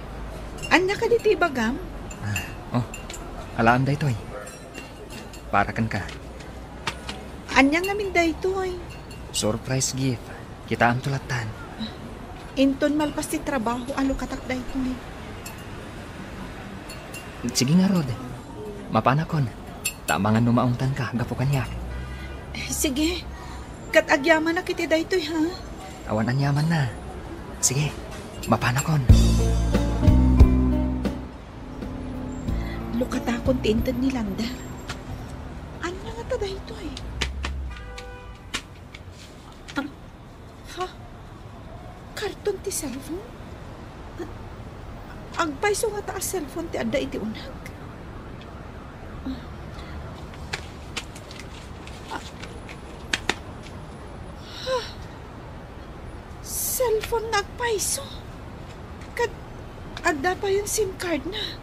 ania kadi ti ibagam? Ah, oh, alaem daytoy. Para kenka. Ania ngamin daytoy? Surprise gift. Kitaemto lattan. Inton malpas ti trabaho a lukatak daytoy. Sige ngarud. Mapanakon. Ta amangan no maungtanka gapu kaniak. Sige. Ket agyamanak iti daytoy, ha? Awan aniamanna. Sige. Mapanakon. Lukatakon ti inted ni Lander. Ania ngata daytoy? Ang, ha? Karton ti cellphone? Agpayso ngata a cellphone ti adda iti uneg? Ah. Ha? Cellphone nga agpayso? Ket adda payen SIM card na.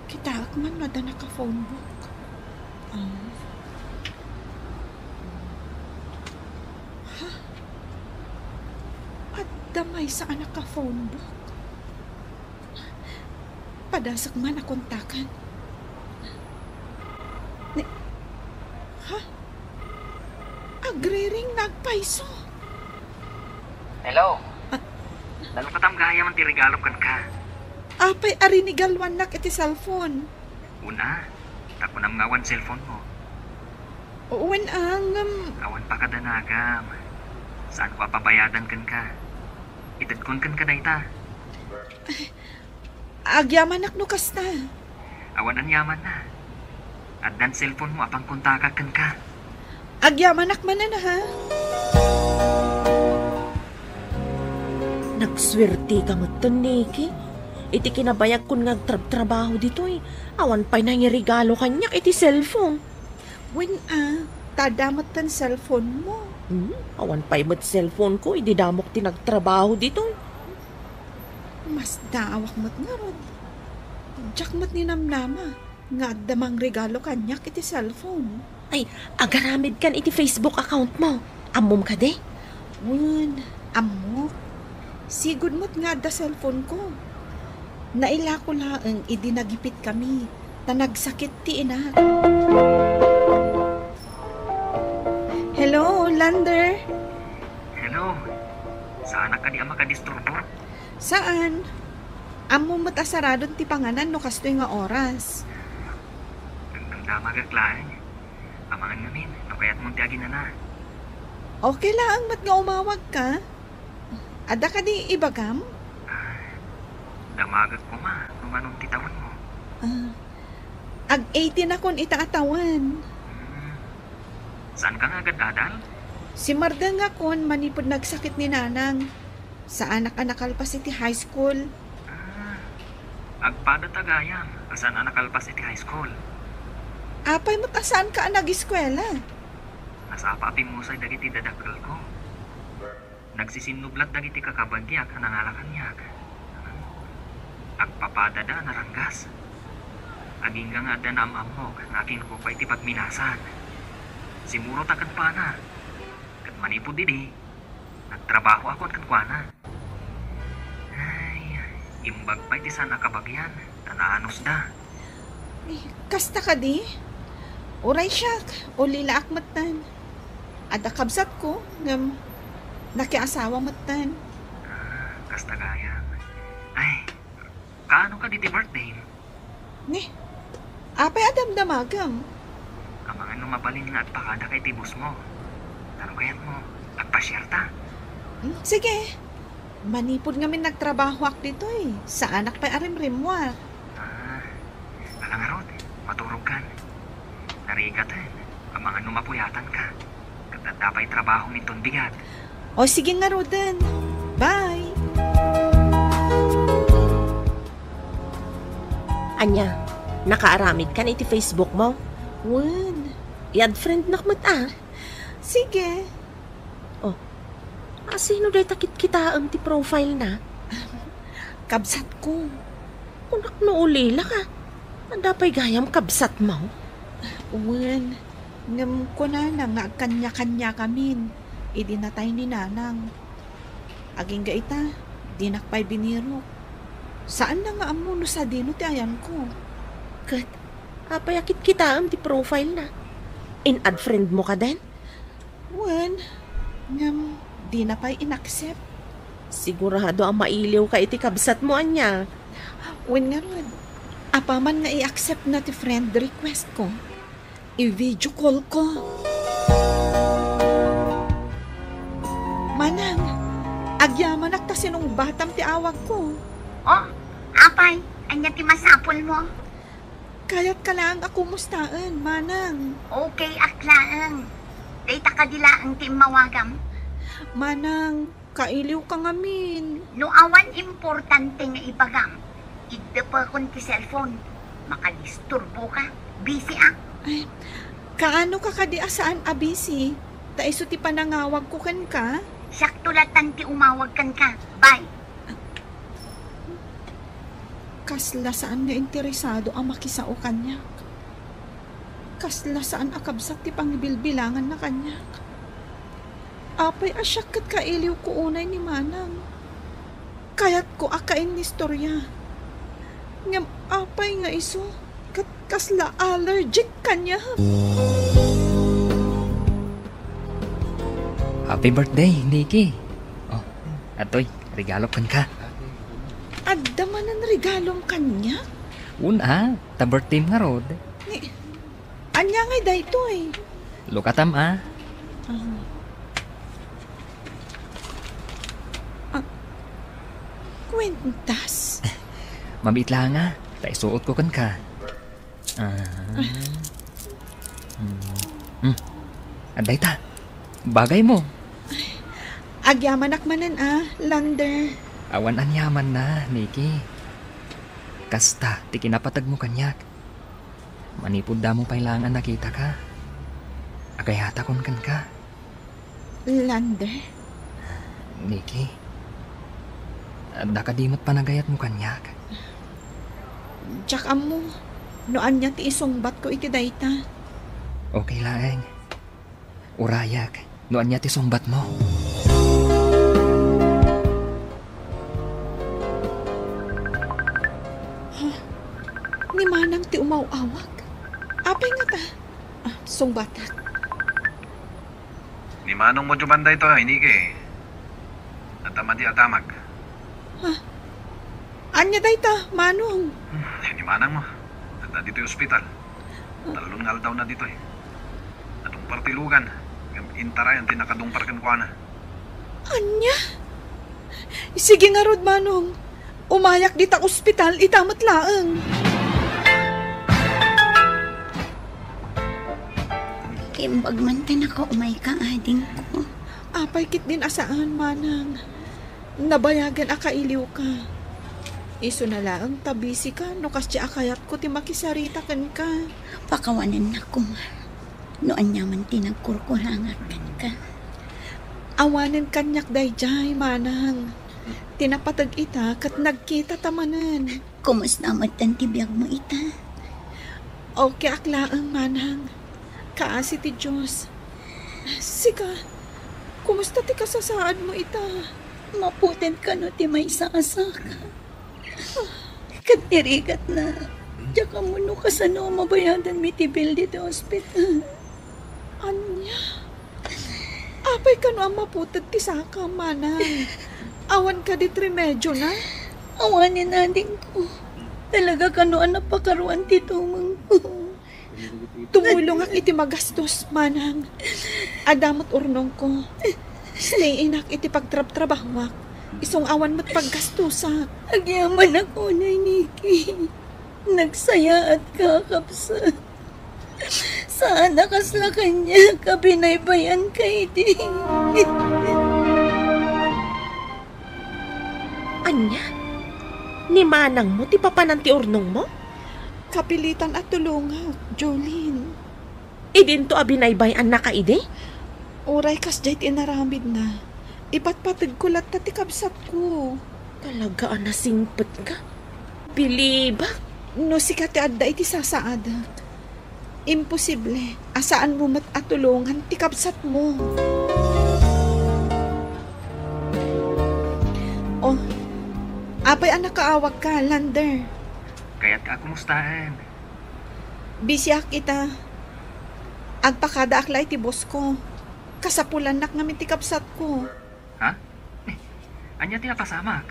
Kitaek man no adda naka-phone book. Ah. Ha? Adda maysa a naka-phone book. Padasek man a kontaken. Ni-, ha? Agriring nga agpayso. Hello. Ah. Nalukatam gayam ti regalo kenka. Apay a rinigaluannak iti cellphone? Una, ta kunam nga awan cellphone mo. Wen, ah, ngem. Awan pakadanagam. Saanko a pabayadan kenka. Itedkon kenka dayta. Agyamanak no kasta. Awan aniamanna. Addan cellphone mo a pangkontakak kenka. Agyamanak manen, ha? Nagsuerteka metten, Nikki. Iti kinabayagkon nga agtrabtrabaho ditoy, awan pay nangiregalo kaniak iti cellphone. Wen, ah, ta adda metten cellphone mo. Hmm, awan pay met cellphone ko idi damok ti nagtrabaho ditoy. Masdaawak met ngarud. Diak met ninamnama nga adda mangregalo kaniak iti cellphone. Ay, agaramidkan iti Facebook account mo. Ammom kadi? Wen, ammok. Sigud met nga adda cellphone ko. Nailako laeng idi nagipitkami, ta nagsakit ti inak. Hello, Lander? Hello. Saanak kadi a makadisturbo? Saan. Ammom met a saradon ti panganan no kastoy nga oras. Nagdamdamagak laeng. Amangan ngamin no kayatmon ti aginana. Okay laeng met nga umawagka. Adda kadi ibagam? Ah, Damagek koma no manon ti tawenmo. Ah, ag-eighteen akon ita a tawen. Hmm. Saanka nga agad-adal? Simmardengakon manipud nagsakit ni nanang. Saanak a nakalpas iti high school. Ah, agpadata gayam a saan a nakalpas iti high school. Apay met a saanka a nag-eskuela? Nasapa a pimmusay dagiti dadakkelko. Nagsisinnublat dagiti kakabagiak a nangala kaniak. Agpapadada a naranggas. Agingga nga adda naam-ammok nga akinkupa iti pagminasan. Simurota kenkuana. Ket manipud idi, nagtrabahoakon kenkuana. Ay, imbag pay ti saan a kabagian, ta naanusda. Eh, kasta kadi? Uray siak, ulilaak metten. Adda kabsatko, ngem nakiasawa metten. Ah, kasta gayam. Ay, kaano kadi ti birthday? Ni, apay a damdamagem? Amangan no mabalin nga agpakadaka iti busmo. Tano kayatmo, agpasiarta? Hmm, sige. Manipud ngamin nagtrabahoak ditoy, saanak pay a rimrimmuar. Ah, ala ngarud, maturogkan. Narigaten, amangan no mapuyatanka. Ket adda pay trabaho minton bigat. O, sige ngaruden. Bye! Ania, nakaaramidkan iti Facebook mo? Wen. I-add friend nak met a. Sige. Oh, asino dayta kitkitaem ti profile na? Kabsatko. Kunak no ulilaka. Adda pay gayam kabsatmo? Wen, ngem kunana nga agkanya-kanyakamin idi natay ni nanang. Agingga ita, dinak pay binirok. Saanna nga ammo no sadino ti ayanko. Ket, apay a kitkitaem ti profile na? In-add friend mo kaden? Wen, ngem dina pay in-accept. Sigurado a mailiwka iti kabsatmo, ania? Wen ngarud, apaman nga i-accept na ti friend request ko, i-video call ko. Manang, agyamanak ta sinungbatam ti awagko. Oh, apay, ania ti masapulmo? Kayatka laeng a kumustaen, manang. Okay ak laeng. Dayta kadi laeng ti immawagam? Manang, kailiwka ngamin. No awan importante nga ibagam, iddepekon ti cellphone. Makadisturboka. Busy ak. Ay, kaano ka kadi a saan a busy? Ta isu ti panangawagko kenka? Siakto latan ti umawag kenka. Bye. Kasla saan nga interesado a makisao kaniak. Kasla saan a kabsat ti pangibilbilanganna kaniak. Apay a siak ket kailiwko unay ni manang. Kayatko a kainnistorya. Ngem apay nga isu ket kasla allergic kaniak. Happy birthday, Nikki. Oh, atoy, regalo kenka. Adda manen regalom kaniak? Wen a, ta birthday ngarud. Ni, ania ngay daytoy? Lukatam a. Ah. Ah, kwentas? Mabiit laeng a, ta isuotko kenka. Ah. Hmm. Hmm. Adda ita. Bagaymo. Agyamanak manen a, Lander. Awan aniamanna, Nikki. Kasta ti kinapategmo kaniak. Manipud damo pay laeng a nakitaka, agayatakon kenka. Lander? Nikki, adda kadi met panagayatmo kaniak? Diak ammo no ania ti isungbatko iti dayta. Okay laeng. Urayak no ania ti sungbatmo. Ha? Ni manang ti umaw-awag? Apay ngata? Ah, sungbatak. Ni manongmo diay banda ita, Nikki. Adda madi a damag. Ha? Ania dayta, manong? Hmm, ni manangmo. Adda ditoy ospital. Tallo nga aldawna ditoy. Nadungpar ti lugan, ngem intarayan ti nakadungpar kenkuana. Ania? Sige ngarud, manong. Umayak dita ospital ita met laeng. Imbag man ta nakaumayka, adingko. Apay ketdin a saan, manang. Nabayagen a kailiwka. Isuna laeng ta busy ka no kasdi a kayatko ti makisarita kenka. Pakawanennak koma no aniaman ti nagkurkurangak kenka. Awanen kaniak daydiay, manang. Ti napateg ita ket nagkita ta manen. Kumusta metten ti biagmo ita? Okay ak laeng, manang. Kaasi ti Dios. Sika, kumusta ti kasasaadmo ita? Maputed kano ti maysa a saka. Ket ti rigatna, diak ammo no kasano a mabayadanmi ti bill ditoy ospital. Ania? Apay kano a maputed ti saka, manang? Awan kadi ti remedyona? Awanen, adingko. Talaga kano a napakaruan ti tumengko. Tumulongak iti magastos, manang. Adda met urnongko. Stay inak iti pagtrabtrabahoak. Isu nga awan met paggastosak. Agyamanak unay, Nikki. Nagsayaatka, kabsat. Saan a kasla kaniak a binaybay-anka idi. Ania? Ni manangmo ti papanan ti urnongmo? Kapilitan a tulongak, Jolene. Idinto a binaybay-annaka idi? Uray kasdiay ti inaramidna, ipatpategko latta ti kabsatko. Talaga a nasingpetka. Bilibak. No sika ti adda iti sasaadak, imposible a saanmo met a tulongan ti kabsatmo. Oh, apay a nakaawagka, Lander? Kayatka a kumustaen. Busy ak ita. Agpakadaak la iti boss ko. Kasapulannak ngamin ti kabsatko. Ha? Eh, ania ti napasamak?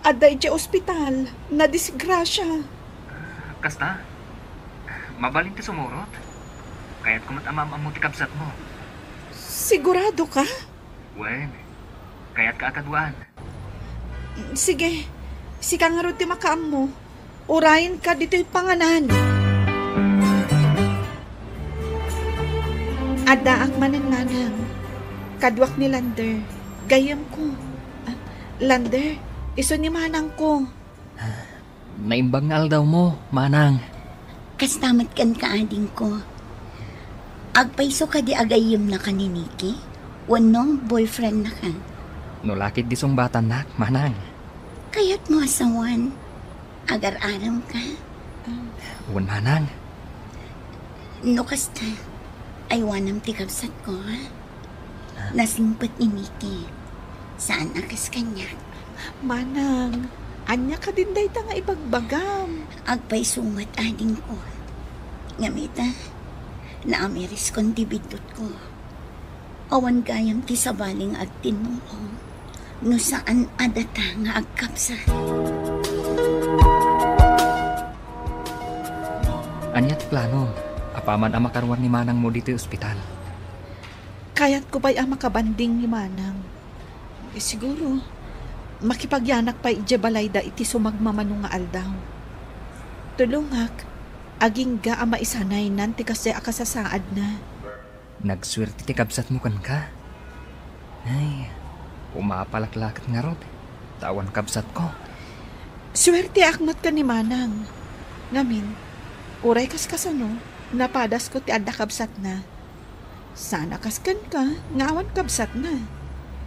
Adda idiay ospital. Nadisgrasya. Ah, kasta? Mabalin ti sumurot? Kayatko met a maam-ammo ti kabsatmo. Sigurado ka? Wen, kayatka a kaduaan. Sige, sika ngarud ti makaammo. Urayenka ditoy panganan. Addaak manen, manang. Kaduak ni Lander. Gayyemko. Ah, Lander, isu ni manangko. Naimbag nga aldawmo, manang. Kasta met kenka, adingko. Agpayso kadi a gayyemnaka ni Nikki? Wenno boyfriendnaka? No la ketdi sungbatannak, manang. Kayatmo a sawen, agar-aramka? Wen, manang. No kasta, aywanam ti kabsatko, ha? Nasingpet ni Nikki. Saan a kas kaniak. Manang, ania kadin dayta nga ibagbagam? Agpayso met, adingko. Ngem ita, naamiriskon ti biddutko. Awan gayam ti sabali nga agtinnulong no saan a data nga agkabsat. Ania ti plano? Apaman a makaruar ni manangmo ditoy ospital. Kayatko pay a makabanding ni manang. Eh, siguro, makipagyanak pay idiay balayda iti sumagmamano nga aldaw. Tulongak, agingga a maisanaynan ti kasdiay a kasasaadna. Nagsuerte ti kabsatmo kenka. Ay, umapalak la ket ngarud, ta awan kabsatko. Suerteak met ken ni manang. Ngamin, uray kaskasano, napadasko ti adda kabsatna. Saan a kas kenka nga awan kabsatna.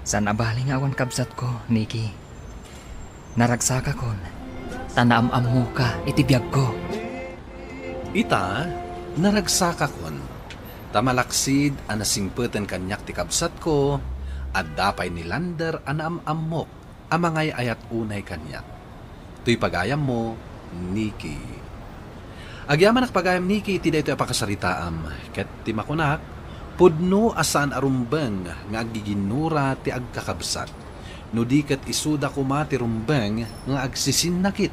Saan a bali nga awan kabsatko, Nikki. Naragsakakon, ta naam-ammoka iti biagko. Ita, naragsakakon, ta malaksid a nasingpeten kaniak ti kabsatko, adda pay ni Lander a naam-ammok a mangay-ayat unay kaniak. Toy pagayammo, Nikki. Agyamanak pagayam, Nikki, iti daytoy a pakasaritaam, ket ti makunak, pudno a saan a rumbeng nga aggiginnura ti agkakabsat, no di ket isuda koma ti rumbeng nga agsisinnakit.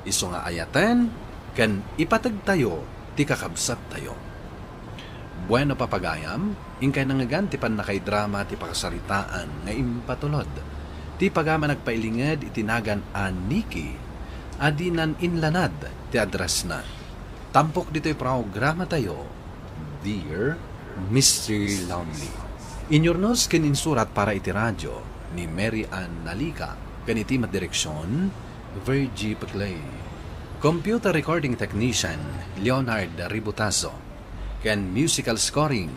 Isu nga ayaten ken ipategtayo ti kakabsattayo. Bueno, papagayam, inkay nangngegan ti pannakaidrama ti pakasaritaan nga impatulod. Ti pagama nagpailinged iti nagan a Nikki a dinan inlanad ti addressna. Tampok ditoy programatayo, Dear Mister Lonely. Inyurnos ken insurat para iti radyo ni Mary Ann Nalica ken iti met direksion, Virgie Peclay. Computer recording technician, Leonard Ributazo. Ken musical scoring,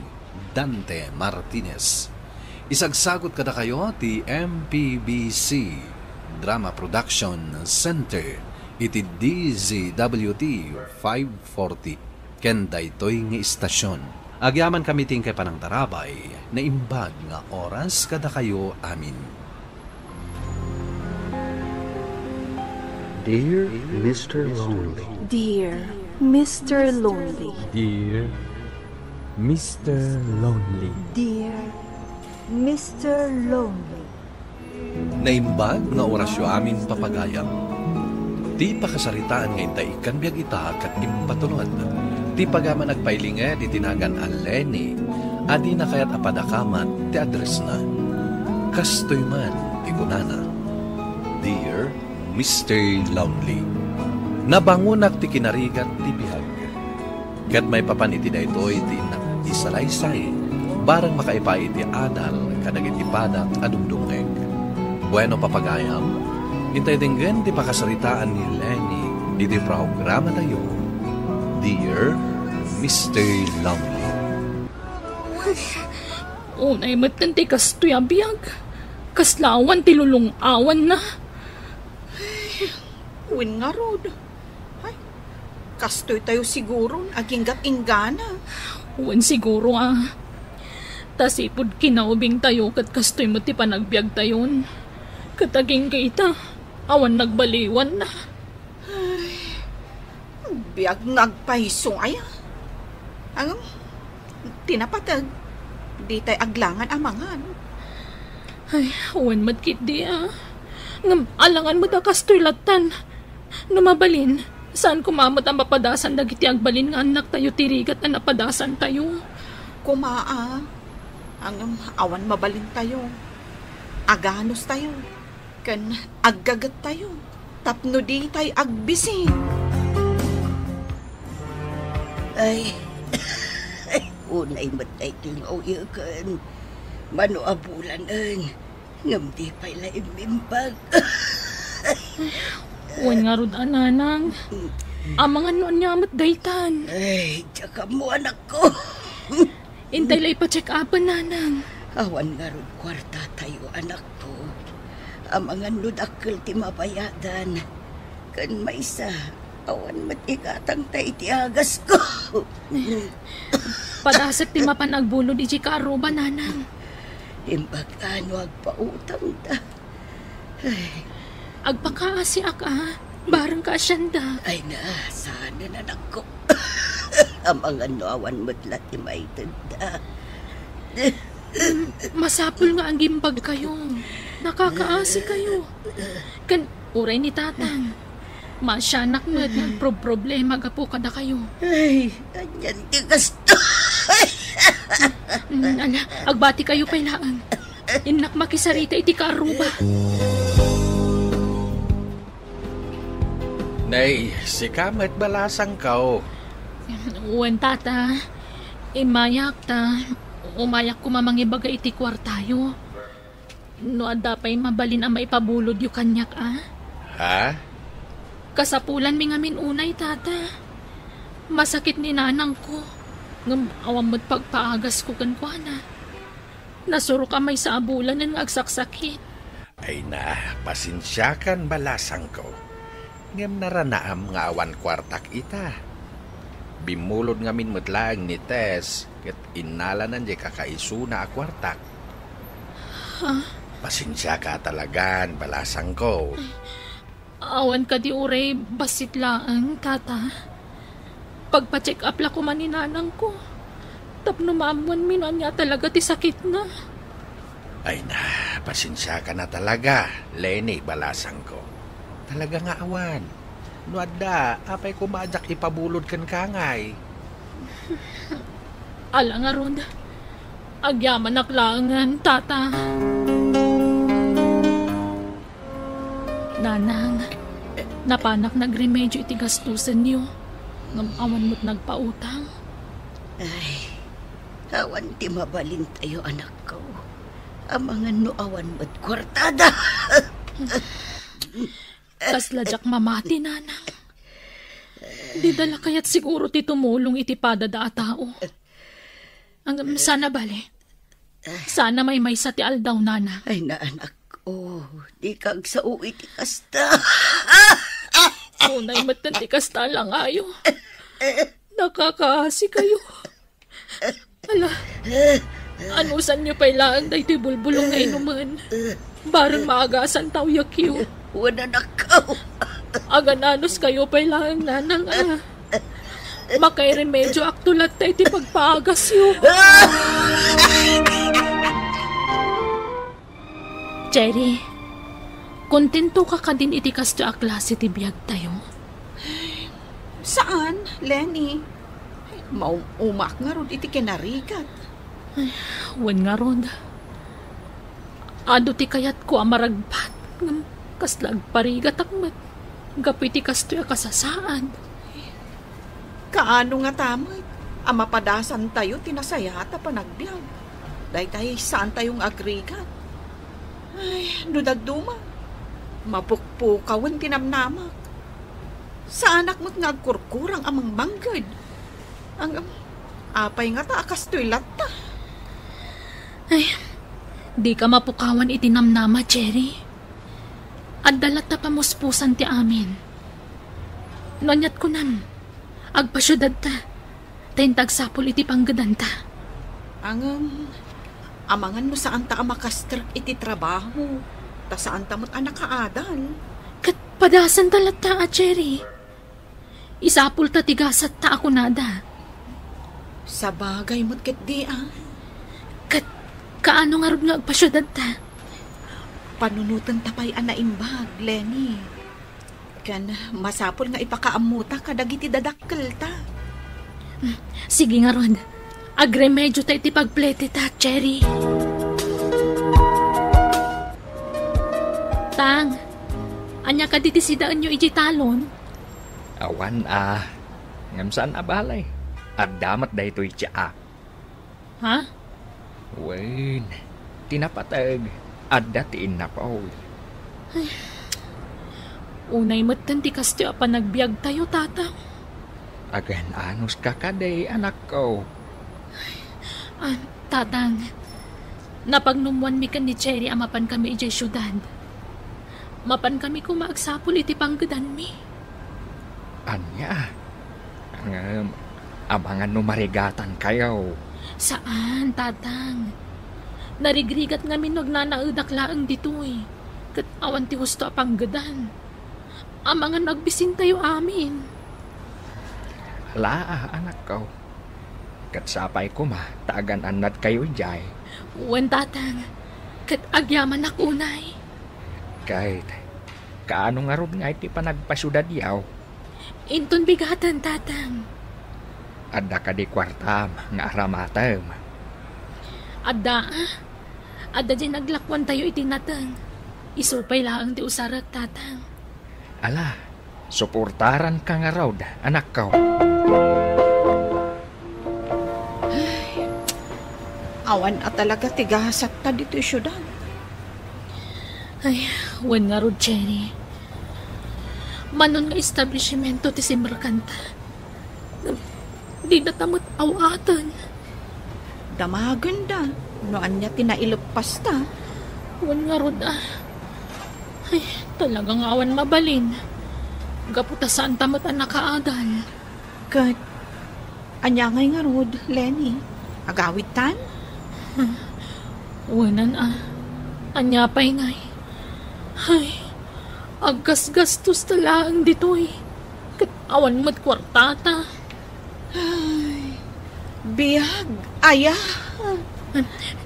Dante Martinez. Isagsagut kadakayo ti M P B C Drama Production Center iti D Z W T five forty. Ken daytoy nga istasion, agyamankami ti inkay panangtarabay, naimbag nga oras kadakayo amin. Dear Mister Lonely. Dear Mister Lonely. Dear Mister Lonely. Dear Mister Lonely. Naimbag nga orasyo amin, papagayam. Ti pakasaritaan nga intay ikkan biag ita ket impatulod. Ti pagama nagpailinged iti nagan a Lenny a dina kayat a padakamat ti addressna. Kastoy man ti kunana, Dear Mister Lonely. Nabangonak ti kinarigat ti biag. Ket maipapan iti daytoy ti innak isalaysay, bareng makaipa iti adal kadagiti padak a dumdumngeg. Bueno, papagayam, intay denggen ti pakasaritaan ni Lenny iti programatayo, Dear Mister Lonely. Unay metten ti kastoy a biag. Kasla awan ti lulung-awanna. Wen ngarud. Ay, kastoy tayo siguron, aginggat inggana. Wen siguro a. Ta sipud kinaubing tayo ket kastoy met ti panagbiag tayon. Ket agingga ita, awan nagbaliwanna. Ay, biag nga agpayso aya. Ang, ti napateg, ditay aglangan a mangan. Ay, wen met ketdi a. Ngem alangan met a kastoy lattan. No mabalin, saan koma met a mapadasan dagiti agbalin nga annaktayo ti rigat a napadasantayo. Koma a, ngem awan mabalintayo. Aganustayo. Ken aggagettayo tapno ditay agbisi. Ay, unay met tay tingaw ken mano a bulanen, ngem di pay la immimbag. Wen ngarud a, nanang, amangan no ania met daytan. Ay, diak ammo, anakko. Intay la ipa-check-upen, nanang. Awan ngarud kuartatayo, anakko. Amangan no dakkel ti mabayadan. Ken maysa, awan met igatangta iti agasko. Padasek ti mapan agbulod iti karruba, nanang. Imbag a no agpautangta. Ay. Agpakaasiak a, bareng kaasianda. Ay na, saan, anakko. Amangan no awan met la ti maitedda. Masapul nga agimbagkayo. Nakakaasikayo. Ken uray ni Tatang, maasianak met nga agproproblema gapu kadakayo. Ay, anian ti kastoy. Mm, ala, agbatikayo pay laeng. Innak makisarita iti kaarruba. Nay, sika met balasangko. Wen, Tata. Immayak ta umayak koma mangibaga iti kuartayo. No adda pay mabalin a maipabulodyo kaniak a. Ha? Kasapulanmi ngamin unay, Tata. Masakit ni nanangko. Ngem awan met pagpaagasko kenkuana. Nasurok a maysa a bulanen nga agsaksakit. Ay na, pasensiakan, balasangko. Ngem naranaam nga awan kuartak ita. Bimmulod ngamin met laeng ni Tess ket innalanan diay kakaisuna a kuartak. Ha? Pasensiaka talagan, balasangko. Awan kadi uray bassit laeng, Tata? Pagpa-check up la koma ni nanangko tapno maammoanmi no ania talaga ti sakitna. Ay na, pasensiaka na talaga, Lenny, balasangko. Talaga nga awan. No adda, apay koma a diak ipabulod kenka ngay? Ala ngarud. Agyamanak laengen, Tata. Nanang, napanak nagremedio iti gastusenyo, ngem awan met nagpautang. Ay, awan ti mabalintayo, anakko. Amangan no awan met kuartada. Kasla diak mamati, Nanang. Dida la kayat siguro ti tumulong iti padada a tao. Ngem sana bale. Sana maymaysa ti aldaw, Nanang. Ay, naanak, oh, dika agsao iti kasta. Unay metten ti kasta a langayo. Nakakaasi kayo. Ala, anusanyo pay laeng daytoy bulbulong nga inumen. Bareng maagasan ta uyekyo. Wen, anakko. Agan-anos kayo pay laeng, Nanang, a. Makairemedioakto latta iti pagpaagasyo. Cherry, kontentoka kadin iti kastoy a klase ti biagtayo? Saan, Lenny. Maum-umak ngarud iti kinarigat. Wen ngarud. Adu ti kayatko a maragpat, ngem kasla agparigatak met gapu iti kastoy a kasasaad. Kaano ngata met a mapadasantayo ti nasayaat a panagbiag? Daytay saantayo nga agrigat. Ay, no dadduma, mapukpukawen ti namnamak. Saanak met nga agkurkurang a mangmangged. Ang, apay ngata a kastoy latta? Ay, dika mapukawan iti namnama, Cherry. Adda latta pamuspusan ti amin. No aniat kunam, agpasiudadta, ta inta agsapul iti panggedanta. Ngem, amangan no saanta a makastrek iti trabaho, ta saanta met a nakaadal. Ket padasanta latta a, Cherry. Isapulta ti gasatta a kunada. Sabagay met ketdi a. Ket kaano ngarud nga agpasiudadta? Panunotenta pay a naimbag, Lenny. Ken masapul nga ipakaammota kadagiti dadakkelta. Hmm, sige ngarud. Agremediota iti pagpleteta, Cherry. Tang, ania kadi ti sidaenyo idiay talon? Awan a. Ngem saan a bale. Adda met daytoy ti aak. Ha? Wen, ti napateg, adda ti innapoy. Ay, unay metten ti kastoy a panagbiagtayo, Tatang. Agan-anos ka kadi, anakko. Ah, Tatang, napagnummoanmi ken ni Cherry a mapankami idiay siudad. Mapankami koma agsapul iti panggedanmi. Ania? Ngem, amangan no marigatan kayo. Saan, Tatang. Narigrigat ngamin no agnanaedak laeng ditoy. Ket awan ti husto a panggedan. Amangan no agbisintayo amin. Ala, anakko. Ket sapay koma ta agan-annadkayo idiay. Wen, Tatang. Ket agyamanak unay. Ket kaano ngarud nga iti panagpasiudadyo? Inton bigaten, Tatang. Adda kadi kuartam nga aramatem? Adda, a. Adda diay naglakuantayo iti nateng. Isu pay laeng ti usarek, Tatang. Ala, suportaranka ngarud, anakko. Ay, awan a talaga ti gasatta ditoy siudad. Ay, wen ngarud, Cherry. Manon nga establishmento ti simrekanta. Didata met aw-aten. Damagenda no ania ti naileppasta. Wen ngarud a. Ay, talaga nga awan mabalin. Gapu ta saanta met a nakaadal. Ket ania ngay ngarud, Lenny? Agawidtan? Wenan a. Ania pay ngay? Ay, aggasgastosta laeng ditoy. Ket awan met kuartata. Ay, biag aya.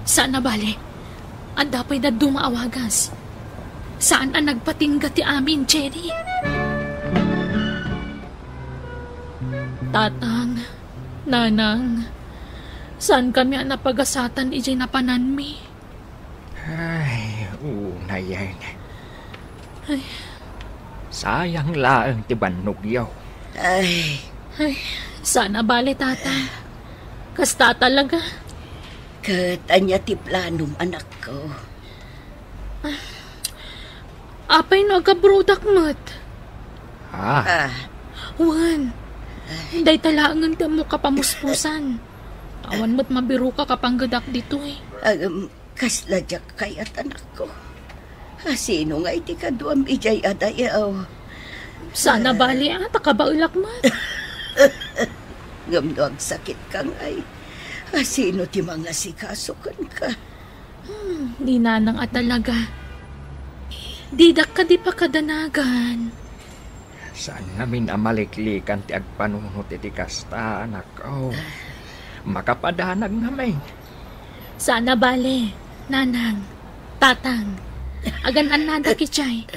Saan a bale. Adda pay dadduma a wagas. Saan a nagpatingga ti amin, Cherry. Tatang, Nanang, saankami a napagasatan idiay napananmi. Ay, unayen. Ay, Sayang laeng ti bannogyo. Ay. Ay, saan a bale, Tata. Kasta talaga. Ket ania ti planom, anakko? Apay no agabrodak met? Ah. Ah. Wen, dayta laengen ti ammok a pamuspusan. Awan met mabiroka a panggedak ditoy. Agem, kasla diak kayat, anakko. A, sino ngay ti kaduam idiay a dayaw? Saan a bale, a, ta kabaelak met. Ngem no agsakitka ngay, a, sino ti mangasikaso kenka? Hmm, ni Nanang a talaga. Didak kadi pakadanagan. Saan ngamin a maliklikan ti agpanunot iti kasta, anakko. Makapadanag ngamin. Saan a bale, Nanang, Tatang. Agan-annadak idiay.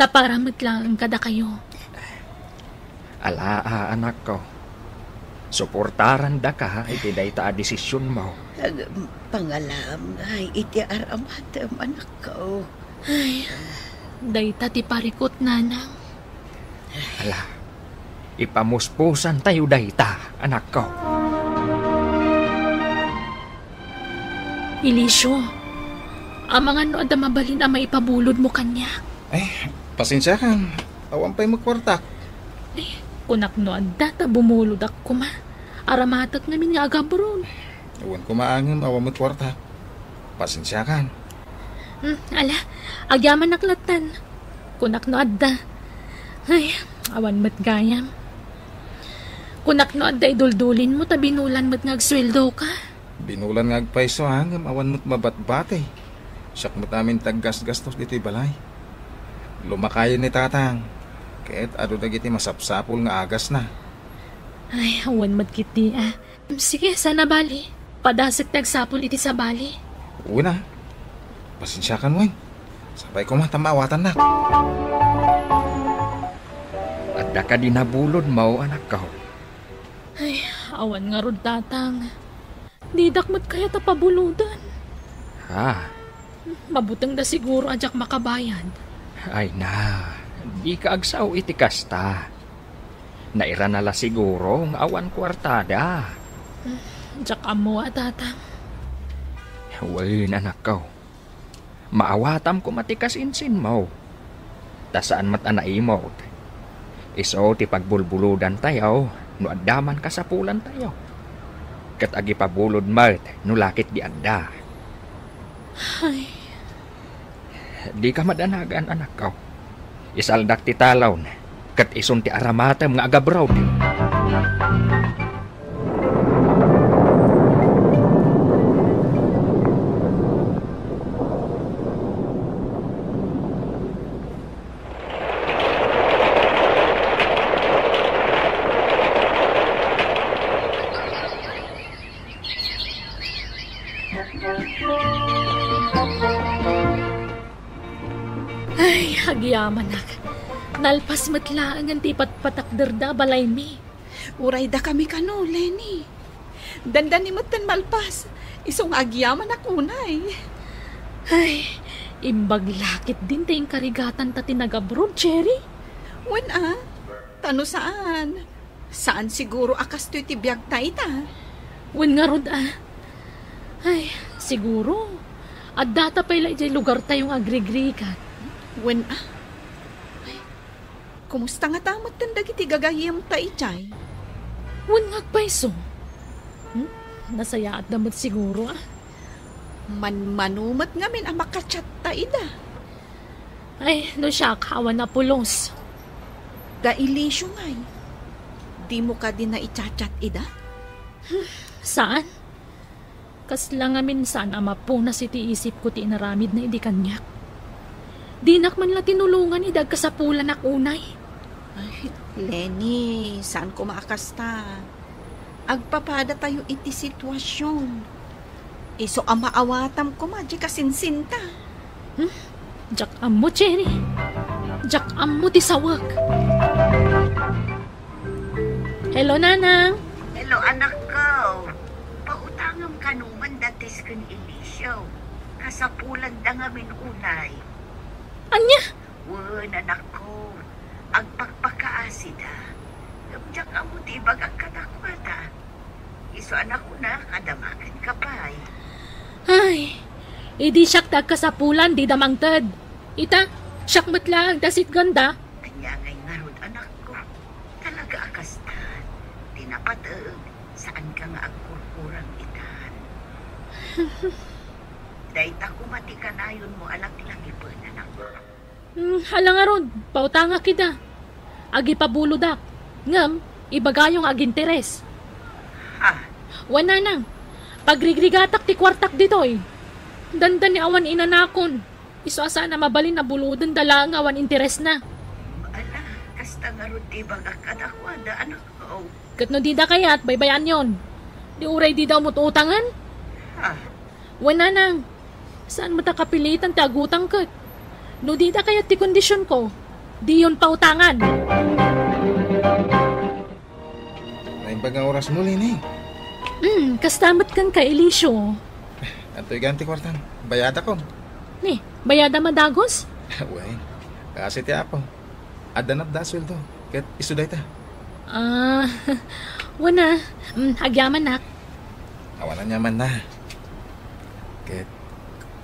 Ta para met laeng kadakayo. Ala, a, anakko. Suportarandaka iti dayta a desisionmo. Ag-, pangalaam ngay iti aramatem, anakko. Ay, dayta ti parikut, Nanang. Ala, ipamuspusantayo dayta, anakko. Elicio, amangan no adda mabalin a maipabulodmo kaniak? Eh, pasensiakan. Awan pay met kuartak. Eh, kunak no adda ta bumulodak koma. Aramatek ngamin nga agabroad. Awan koma ngem awan met kuartak. Pasensiakan. Hmm, ala, agyamanak lattan. Kunak no adda. Ay, awan met gayam. Kunak no adda iduldulinmo ta binulan met nga agsueldoka. Binulan nga agpayso, a, ngem awan met mabatbati. Siak met amin ti aggasgastos ditoy balay. Lumakayen ni Tatang, ket adu dagiti masapsapul nga agasna. Ay, awan met ketdi, a. Sige, saan a bale. Padasek ti agsapul iti sabali. Wen a. Pasensiakan wen. Sapay koma ta maawatannak. Adda kadi nabulodmo, anakko? Ay, awan ngarud, Tatang. Didak met kayat a pabulodan. Ha? Mabutengda siguro a diak makabayad. Ay na, dika agsao iti kasta. Nairana la siguro nga awan kuartada. Diak ammo a, Tatang. Wen, anakko. Maawatam koma ti kasinsinmo. Ta saan met a naimut. Isu ti pagbulbulodantayo no adda man kasapulantayo. Ket agipabulod met no la ketdi adda. Ay. Dika madanagan, anakko. Isaldak ti talon, ket isun ti aramatem nga agabroad. Ay, agyamanak. Nalpas met laengen ti ipatpatakderda a balaymi. Uray dakami kano, Leni. Dandani metten malpas. Isu nga agyamanak unay. Ay, imbag la ketdin ti inkarigatanta ti nagabrod, Cherry. Wen a, ta no saan, saan siguro a kastoy ti biagta ita. Wen ngarud a. Ay, siguro, addata pay la idiay lugartayo nga agrigrigat. Wen a. Ay, kumusta ngata metten dagiti gagayyemta idiay? Wen nga agpayso. Hmm? Nasayaatda met siguro a. Manmano met ngamin a makachatta ida. Ay, no siak, awan a pulos. Da Elicio ngay, dimo kadi naichat-chat ida? Hmm, saan? Kasla ngamin saan a mapunas iti isipko ti inaramidna idi kaniak. Dinak man la tinulongan idi agkasapulanak unay. Ay, Leni, saan koma a kasta. Agpapadatayo iti situasion. Isu a maawatam koma diay kasinsinta. Hmm? Diak ammo, Cherry. Diak ammo ti sawek. Hello, Nanang. Hello, anakko. Pautangem kano man datis ken Elicio. Kasapulanda ngamin unay. Ania? Wen, anakko. Agpakpakaasida. Ngem diak ammo ti ibagak kadakuada. Isu a nakunak a damagenka pay. Ay, idi siak ti agkasapulan, dida mangted. Ita, siak met laeng ti asitganda. Ania ngay ngarud, anakko? Talaga a kasta. Ti napateg, saanka nga agkurkurang itan. Dayta koma ti kanayonmo a laglagipen, anakko. Hmm, hala ngarud, pautangak ida. Agipabulodak. Ngem, ibagayo nga aginteres. Ha? Wen, nanang, pagrigrigatak ti kuartak ditoy. Dandani awan inanakon. Isu a saan a mabalin a bulodenda laeng awan interesna. Ala, kasta ngarud ti ibagak kadakuada, anakko. Ket no dida kayat, baybayanyon. Di uray dida umut-utangen? Ha? Wen, nanang, saan met a kapilitan ti agutang ket. No dida kayat ti kondisionko, diyon pautangan. Naimbag nga orasmo, Leni. Hmm, kasta met kenka, Elicio. Adtoy gayam ti kuartam. Bayadakon. Ni, bayadam a dagus? Wen, kaasi ti Apo. Adda napda a sueldo. Ket isu dayta. Ah, wen a. Mm, agyamanak. Awan aniamanna. Ket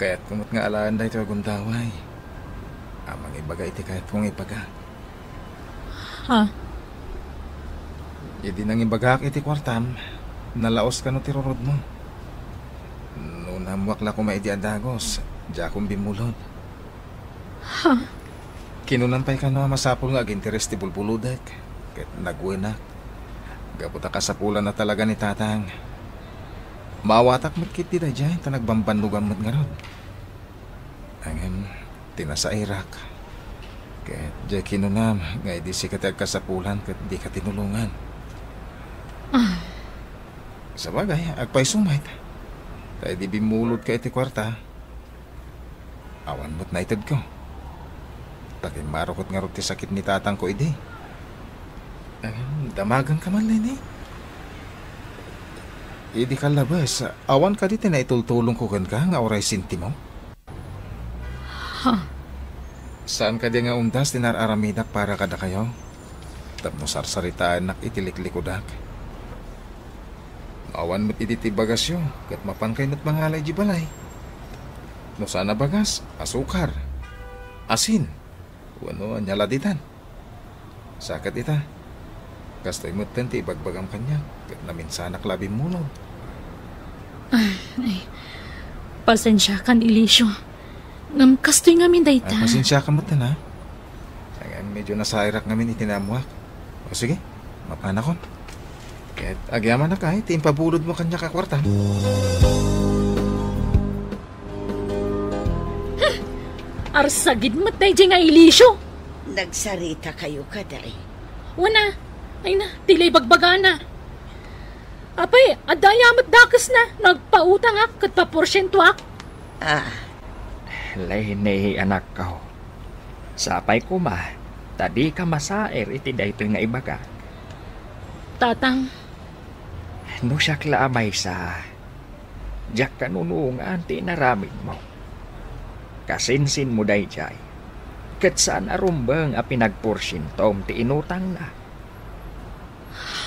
kayatko met nga alaen daytoy a gundaway a mangibaga iti kayatko nga ibaga. Ha? Idi nangibagak iti kuartam, nalaos kano ti rurudmo. No naammoak la koma idi a dagus, diakon bimmulod. Ha? Kinunam pay kano a masapul nga aginteres ti bulbulodek, ket nagwenak. Gapu ta kasapulan a talaga ni Tatang. Maawatak met ketdi daydiay ta nagbambannogam met ngarud. Ngem, ti nasairak, ket diay kinunam nga idi sika ti agkasapulan ket dika tinulongan. Ah. Sabagay, agpayso met. Ta idi bimmulodka iti kuarta, awan met naitedko. Ta kimmaro ket ngarud ti sakit ni tatangko idi. Em, damagenka man, Leni? Idi kallabes, awan kadi ti naitultulongko kenka nga uray sentimo? Ha? Saan kadi nga undas ti nar-aramidak para kadakayo? Tapno sarsaritaennak iti liklikudak. Awan met idi ti bagasyo, ket mapankay met mangala idiay balay. No saan a bagas, asukar, asin, wenno ania la ditan. Sa ket ita, kastoy metten ti ibagbagam kaniak, ket naminsanak la a bimmulod. Ah, ay, pasensiakan, Elicio. Ngem kastoy ngamin dayta. Ah, pasensiakan metten, ha? Ay, medyo nasairak ngamin iti naammuak. O sige, mapanakon. Ket agyamanak ay ti impabulodmo kaniak a kuarta. Arsagid met daydiay nga Elicio. Nagsaritakayo kadi? Wen a, ay na, ti la ibagbagana. Apay, adda aya met dakesna, nagpautangak ket paporsientoak. Ah. Leni, anakko. Sapay koma, ta dika masair iti daytoy nga ibagak. Tatang. No siak la a maysa, diak kanunongan ti inaramidmo. Kasinsinmo daydiay, ket saan a rumbeng a pinagporsientom ti inutangna.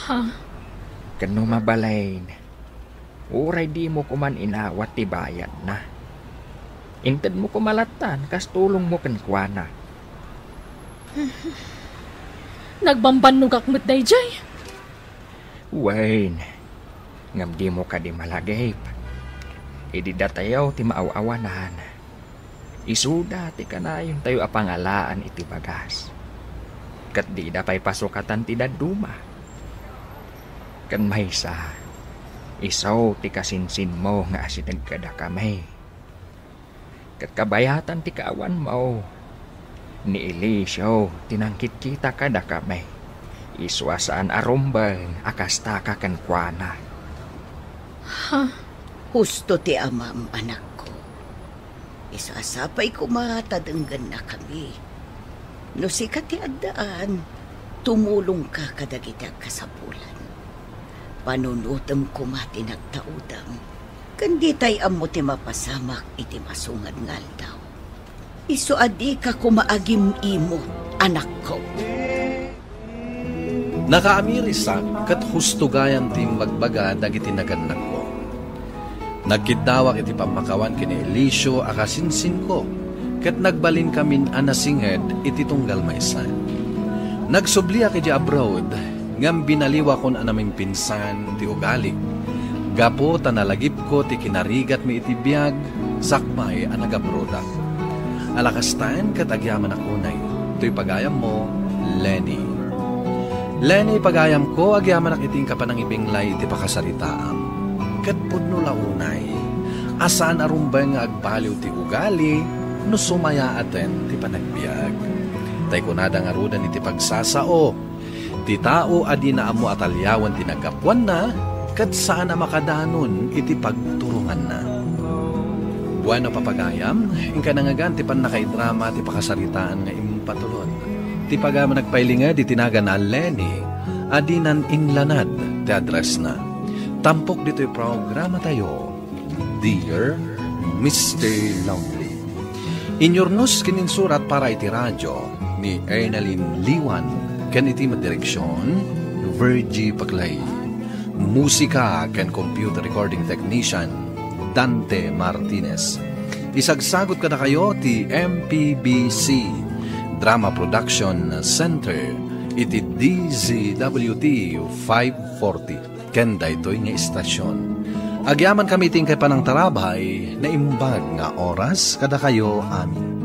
Ha? Ken no mabalin, uray dimo koman inawat ti bayadna. Intedmo koma lattan kas tulongmo kenkuana. Nagbambannogak met daydiay. Wen, ngem dimo kadi malagip. Idi datayo ti maaw-awanan, isuda ti kanayontayo a pangalaan iti bagas. Ket dida pay pasukatan ti dadduma. Ken maysa, isu ti kasinsinmo nga asideg kadakami. Ket kabayatan ti kaawanmo, ni Elicio ti nangkitkita kadakami. Isu a saan a rumbeng a kastaka kenkuana. Ha? Husto ti amam, anakko. Isu a sapay koma ta denggennakami. No sika ti addaan, tumulongka kadagiti agkasapulan. Panunotem koma ti nagtaudam, ken ditay ammo ti mapasamak iti masungad nga aldaw. Isu a dika koma agim-imot, anakko. Nakaamirisak ket husto gayam ti imbagbaga dagiti nagannakko. Nagkiddawak iti pammakawan ken ni Eliseo a kasinsinko, ket nagbalinkamin a nasinged iti tunggal maysa. Nagsubliak idiay abroad, ngem binaliwakon a namimpinsan ti ugalik, gapu ta nalagipko ti kinarigatmi iti biag sakbay a nagabrodak. Alakastan ket agyamanak unay, toy pagayammo, Lenny. Lenny, pagayamko, agyamanak iti inka panangibinglay iti pakasaritaam. Ket pudno la unay, a saan a rumbeng nga agbaliw ti ugali no sumayaaten ti panagbiag. Tay kunada ngaruden iti pagsasao, ti tao a dina ammo a taliawen ti naggapuanna, ket saan a makadanon iti pagturonganna. Bueno, papagayam, inka nangngegan ti pannakaidrama ti pakasaritaan nga impatulod. Ti pagayam a nagpailinged iti nagan a Lenny a dinan inlanad ti addressna. Tampok ditoy programatayo, Dear Mister Lonely. Inyurnos ken insurat para iti radio ni Ernalyn Liwan ken iti direksion, Virgie Paclay. Musika ken computer recording technician, Dante Martinez. Isagsagot kadakayo ti M P B C Drama Production Center iti D Z W T five forty ken daytoy nga istasion. Agyamankami iti inkay panangtarabay, naimbag nga oras kadakayo amin.